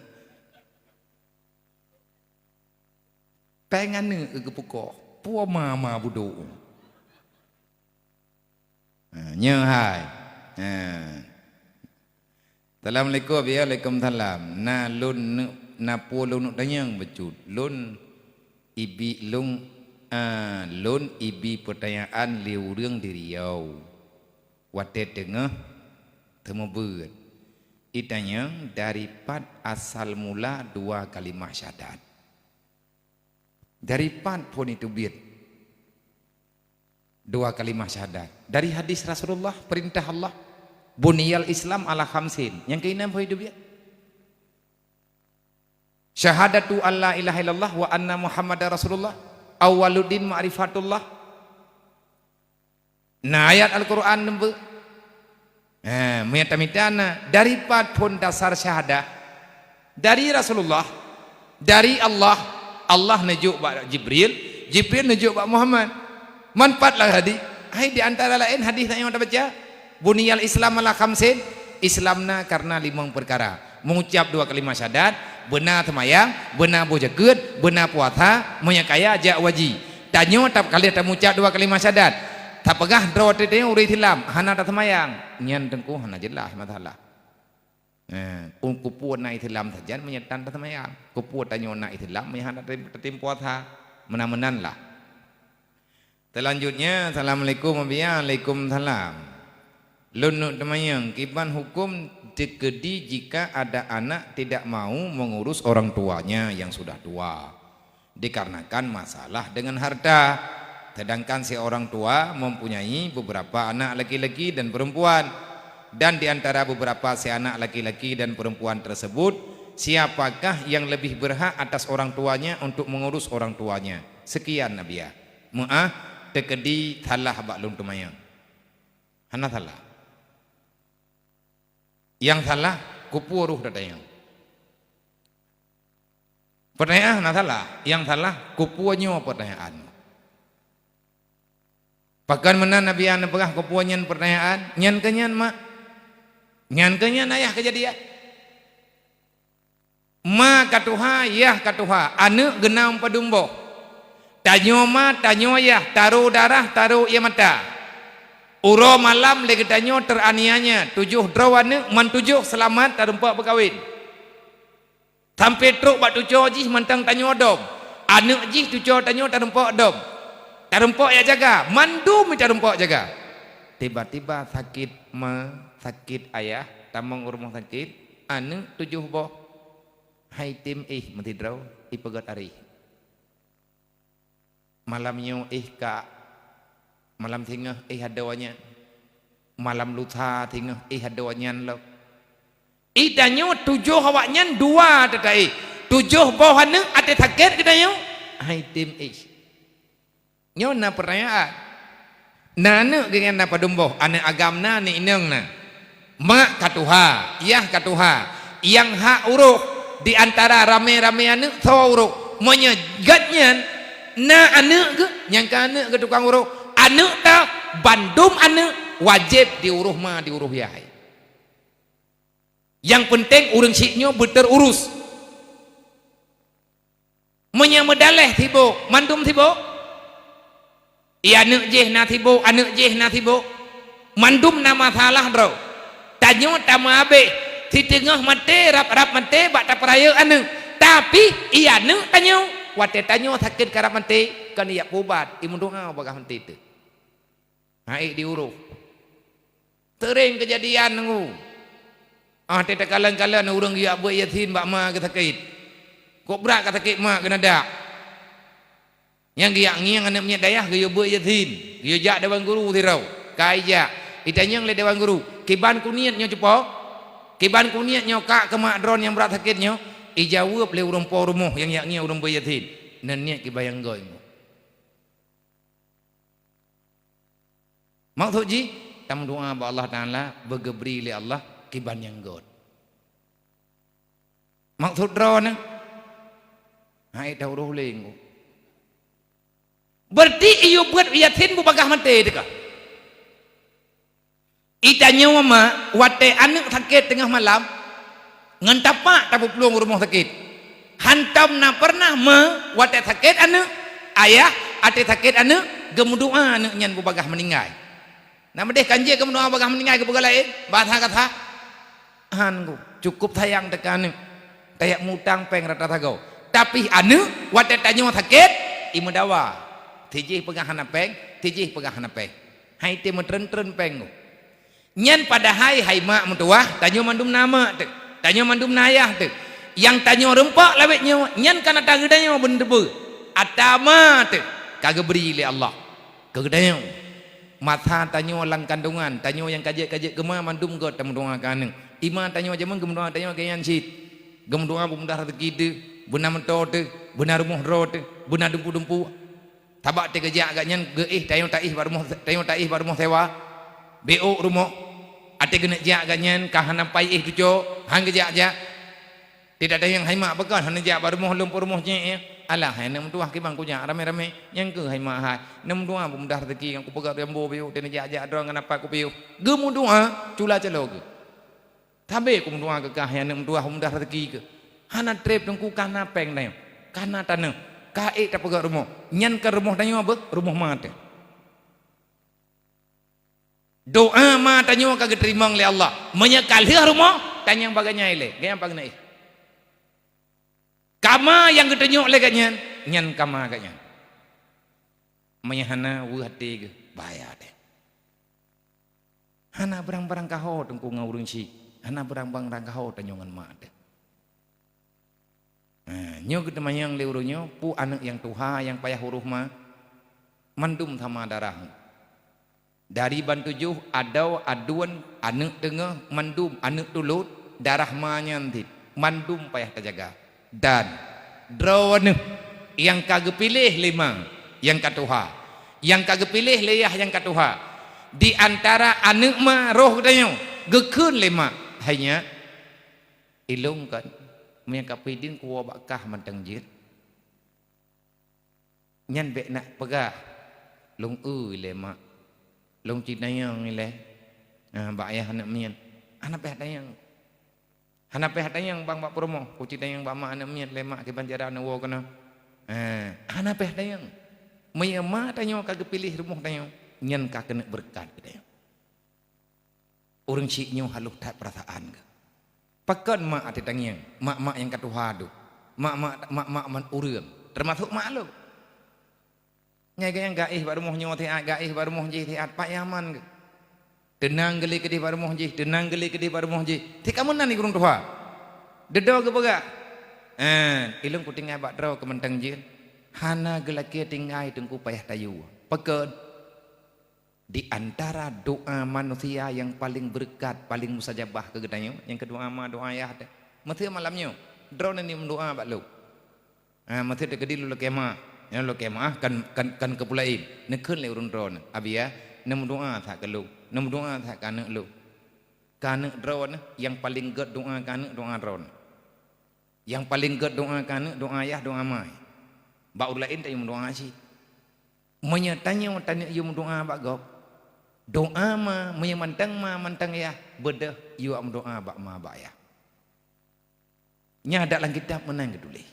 Péng aneuk geupeukoh, peue ma-ma budok. Ha, nyoe hai. Ha. Assalamualaikum, ya, waalaikumsalam. Na lôn neuk, na peue lôn neuk tanyong bacut. Lôn ibi lôn, a, lôn ibi peutanyaan lé ureueng di Riau. Watée teungoh teumeubeuet. Itanyong dari pat asal mula dua kalimah syahadat. Dari pat phon iteubiet dua kalimah syahadat? Dari hadis Rasulullah, perintah Allah, "Buniyal Islam ala khamsin." Nyang keunan phon iteubiet, "Syahadatu an la ilaha illallah wa anna Muhammadar Rasulullah, awwaluddin ma'rifatullah." Na ayat Al-Qur'an neubeuet. Ha, meunyo tamita na, dari pat phon dasar syahadah? Dari Rasulullah, dari Allah. Allah neujok bak Jibril, Jibril neujok bak Muhammad. Man pat lah hadis. Hai di antara laén hadis nyang tabaca, "Buniyal Islam ala khamsin." Islam na karena limong peukara. Mengucap dua kalimah syahadat, beuna seumayang, beuna boh jakeuet, beuna puasa, meunyo kaya jak haji. Tanyoe tab-, ka lheueh tamucap dua kalimah syahadat, tapeugah droe teuh ureueng Islam, hana taseumayang. Nyan teungku hana jeulaih masalah. Eh, keupeue na Islam sajan meunyo tan taseumayang? Keupeue tanyoe na Islam meunyo hana tatem-, tatem puasa? Meunan-meunan lah. Selanjutnya, assalamualaikum, waalaikumsalam. Lôn neuk teumanyong, kiban huköm teukeudi jika ada anak tidak mau mengurus orang tuanya yang sudah tua dikarenakan masalah dengan harta, sedangkan si orang tua mempunyai beberapa anak laki-laki dan perempuan, dan di antara beberapa si anak laki-laki dan perempuan tersebut, siapakah yang lebih berhak atas orang tuanya untuk mengurus orang tuanya? Sekian, Nabiah. Meu'ah, teukeudi salah bak lôn teumanyong. Hana salah. Nyang salah, keupeue roh tatanyong. Peutanyaan hana salah, nyang salah keupeue nyoe peutanyaan. Pakon meunan Nabiah neupeugah keupeue nyan peutanyaan, nyan keuh nyan mak, nyan keuh nyan ayah keujadian. Ma ka tuha, yah ka tuha, aneuk geunam padum boh. Tanyoe ma, tanyoe yah, taro darah, taro ié mata. Uroe malam lé geutanyoe teraniaya, tujoh droe aneuk, man tujoh seulamat tarumpok peukawen. Sampoe trok bak tucoe jih mantong tanyoe dom. Aneuk jih tucoe tanyoe tarumpok dom. Tarumpok jak jaga, mandum tarumpok jaga. Tiba-tiba sakét ma, sakét ayah, tamong u rumoh sakét, aneuk tujoh boh. Hai tem éh meusidroe, ipeugét aréh. Malam nyoe éh ka, malam singoh éh adoe nyan, malam lusa singoh éh adoe nyan lom. Itanyoe tujoh awaknyan dua teuka éh, tujoh boh aneuk até sakét geutanyoe. Hai tem éh. Nyoe na peurtanyaan. Na aneuk geuh nyan na padum boh, aneuk agam na, aneuk inong na. Mak ka tuha, yah ka tuha. Nyang hak urôh di antara ramé-ramé aneuk soe urôh. Meunyoe gét nyan na aneuk geuh, nyang ka aneuk geuh tukang urôh. Aneuk ta bandum aneuk wajéb diurôh ma, diurôh yah. Nyang peunteng ureueng syiek nyoe beuteururus. Meunyoe meudaleh sibok, mandum sibok. Ié aneuk jih na sibok, aneuk jih na sibok. Mandum na masalah droe. Tanyoe tameuabéh, siteungoh maté rab-rab maté bak tapeurayeuk aneuk. Tapi ié aneuk tanyoe, watée tanyoe sakét karab maté, kon ijak peuubat, imeudoá bagaih maté teuh. Hai diurôh. Seuréng keujadian nunggu. Ah, teuh takalon-kalon ureueng geujak beuet Yasin bak ma geusakét. Kok brat ka sakét ma geunadak. Nyang geujak ngieng aneuk miet dayah geuyue beuet Yasin, geuyue jak dewan guru sidroe. Ka ijak, itanyong lé dewan guru, "Kiban kuniet nyoe cupo? Kiban kuniet nyoe kak keu mak droen nyang brat sakét nyoe?" Ijaweueb lé ureueng po rumoh nyang jak ngieng ureueng beuet Yasin, "Neuniet kiban nyang göt." Maksud jih, tameudoá bak Allah Taala, beugeubri lé Allah kiban nyang gét. Maksud droeneuh, hai taurôh lé ngon. Berarti iyue buet Yasin beubagaih maté teuka. Itanyoe ma, watée aneuëk sakét teungoh malam, ngon tapak tapeuplueng u rumoh sakét. Hantom na pernah ma, watée sakét aneuëk, ayah, watée sakét aneuëk, geumeudoá aneuëk nyan beubagaih meuninggai. Na meudeh kan jeuet geumeudoá beubagaih meuninggai keu peue laén, bahasa kata. Han ku, cukup sayang teuka aneuëk. Tajak mutang péng rata sagoe. Tapi aneuëk, watée tanyoe sakét, imeudawa. Sijih peugah hana péng, sijih peugah hana péng. Hai teumeutreun-treun péng ku. Nyan padahai hai mak meutuwah, tanyoe mandum na mak teuh. Tanyoe mandum na ayah teuh. Nyang tanyoe rumpok lawét nyoe, nyan kan ata geutanyoe beuneuteupeu. Ata ma teuh ka geubri lé Allah keu geutanyoe. Masa tanyoe lam kandongan, tanyoe nyang ka jeuet-ka jeuet keuma mandum göt tameudoá keu aneuëk. Ima tanyoe jameun geumeudoá tanyoe keu nyan cit. Geumeudoá beumudah raseuki teuh, beuna meuto teuh, beuna rumoh droe teuh, beuna dumpu-dumpu. Sabab teuh geujak gobnyan geuéh tanyoe taéh bak rumoh, tanyoe taéh bak rumoh sewa. Beuôk rumoh. Watée geuneuk jak gobnyan ka hana pai éh tuco, han geujak-jak. Tidak ada nyang hai mak peugah, hana jak bak rumoh lom, peurumoh jih, ya. Alah, hai aneuk meutuwah, kiban kujak ramé-ramé. Nyang keuh hai mak hai. Aneuk meutuwah, beumudah raseuki, nyang kupeugah rambo biyuh, teuneuk jak-jak droe ngon apa kupiôh. Geumeudoá, cula calo geuh. Sabé kumeudoá keu kah, hai aneuk meutuwah, beumudah raseuki keuh. Hana treb teungku, ka na péng tanyoe. Ka na tanoh. Ka ék tapeugah rumoh. Nyan ka rumoh tanyoe beuh, rumoh ma teuh. Doá ma tanyoe ka geuteurimong lé Allah. Meunyoe ka lheueh rumoh, tanyong bak gobnyan ilée, gobnyan pat geuneuk éh. Kama nyang geutunyok lé gobnyan, nyan kama gobnyan. Meunyoe hana weueh até geuh, bahaya teuh. Hana beurang-beurang kaho teungku ngon ureuëng syik, hana beurang-beurang kaho tanyoe ngon mak teuh. Nah, nyoe geuteumanyong lé ureuëng nyoe, peue aneuëk nyang tuha nyang payah urôh ma, mandum sama darah. Dari ban tujoh adoe, aduen, aneuëk teungoh, mandum aneuëk tulot, darah ma nyan cit, mandum payah tajaga. Dan droeneuh nyang ka geupiléh lé ma nyang ka tuha, nyang ka geupiléh lé yah nyang ka tuha, di antara aneuëk ma roh geutanyoe, geukheun lé ma, "Hai nyak, ilôn kon, meunyoe ka pih dien kuwoe bak kah mantong jeuet." Nyan bék nak peugah, "Lôn eu ilée mak, lôn ci tanyong ilée, ah, bak ayah aneuk miet." Hana payah tanyong. Hana payah tanyong bang bak peurumoh, "Kuci tanyong bak mak aneuk miet lé mak, kiban cara neuwoe keunoe." Ah, hana payah tanyong. Meunyoe ma tanyoe ka geupiléh rumoh tanyoe, nyan ka keuneuk beureukat keu tanyoe. Ureuëng syik nyoe halôh that peurasaan geuh. Pakon mak até tangieng, mak-mak nyang ka tuha deuh, mak-mak, mak-mak man ureuëng, teumasok mak lôn. Nyan geuh nyang gaéh bak rumoh nyoe siat, gaéh bak rumoh jih siat, pat nyaman geuh. Teunang geuh lé keudeh bak rumoh jih, teunang geuh lé keudeh bak rumoh jih. Tieb ka meunan di ureuëng tuha. Dudoe geupeugah, "Eh, ilôn kutinggai bak droe keu mantong jeuet." Hana geulakée tinggai teungku payah tayue. Pakon? Di antara doa manusia nyang paleng beureukat, paleng mustajabah keu geutanyoe, nyang keudoa ma doa yah teuh. Meuseu malam nyoe, droeneuh ni meudoa bak lôn. Ah, meuseu teukeudi lôn lakée ma, nyan lôn lakée ma, ah, kan, kan, kan keu peue laén. Neukheun lé ureuëng droeneuh, "Abi yah, neumeudoa that keu lôn, neumeudoa that keu aneuk lôn." Keu aneuk droeneuh, nyang paleng gét doa keu aneuk, doa droeneuh. Nyang paleng gét doa keu aneuk, doa yah, doa ma. Bak ureuëng laén tanyoe meudoa cit. Meunyoe tanyoe taneuk yue meudoa bak gob, doa ma, meunyoe mantong ma, mantong yah, beudôh yue meudoa bak ma, bak yah. Nyan adak lam kitab meunan geutuléh.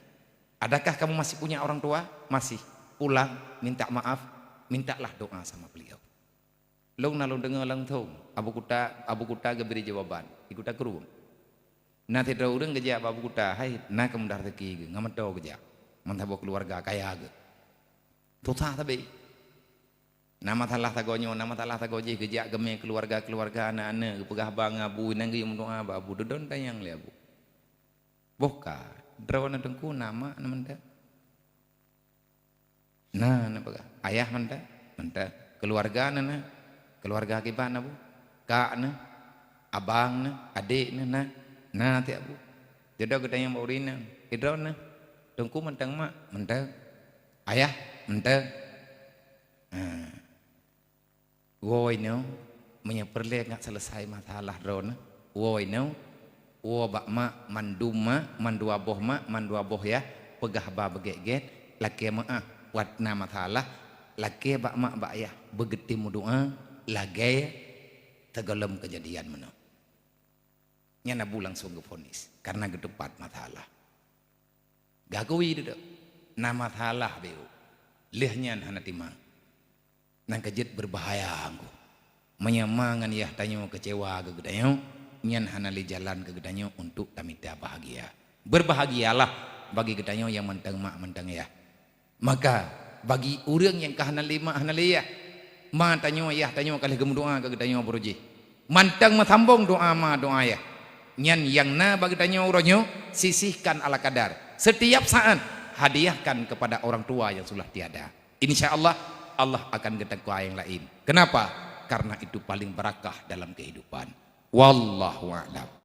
Adakah kamu masih punya orang tua? Masih. Pulang, minta maaf, mintalah doa sama beliau. Lôn na lôn deungoe langsong, Abu Kuta, Abu Kuta geubri jawaban, di Kuta Krueng. Na sidroe ureuëng geujak bak Abu Kuta, hai, na keu mudah rezeki geuh, ngon moto geujak. Meusaboh keuluwarga kaya geuh. Susah sabe. Na masalah sagoe nyoe, na masalah sagoe jih, geujak geumé keuluwarga-keuluwarga, aneuk-aneuk, geupeugah bang Abu, inan geuyue meudoá bak Abu, deudon tanyong lé Abu. Boh ka, droeneuh teungku na mak na mantong. Na, na peugah. Ayah mantong, mantong. Keuluwarga na, na. Keuluwarga kiban na, Bu. Kak na, abang na, adek na, na. Na tieb, Bu. Jodoh geutanyoe bak ureueng inong. Sidroeneuh. Teungku mantong mak, mantong. Ayah, mantong. Ha. Woe inoe, meunyoe peureulée ngat seuleusai masalah droeneuh, woe inoe, woe bak mak, mandum mak, mandua boh mak, mandua boh yah, peugah ba beugét-gét, lakée meuáh, wat na masalah, lakée bak mak bak yah beugeutem meudoá, lagée sigohlom keujadian meunoe. Nyan Abu langsong geufonis karena geutupat masalah. Gagui dudoe, na masalah beu. Lheueh nyan hana timang. Nyan ka jeuet beubahaya anggô. Meunyoe ma ngon yah tanyoe keucewa keu geutanyoe, nyan hana lé jalan keu geutanyoe untuk tamita bahagia. Beubahgialah bagi geutanyoe nyang mantong mak mantong yah. Maka, bagi ureuëng nyang ka hana lé mak hana lé yah, ma tanyoe yah tanyoe ka lheueh geumeudoá keu geutanyoe baroe jih. Mantong meusambong doá ma doá yah. Nyan nyang na bak geutanyoe uroe nyoe, sisihkan ala kadar. Setiap saat, hadiahkan kepada orang tua yang sudah tiada. Insya Allah, Allah akan geuteuka nyang laén. Kenapa? Karena itu paling barakah dalam kehidupan. Wallahu a'lam.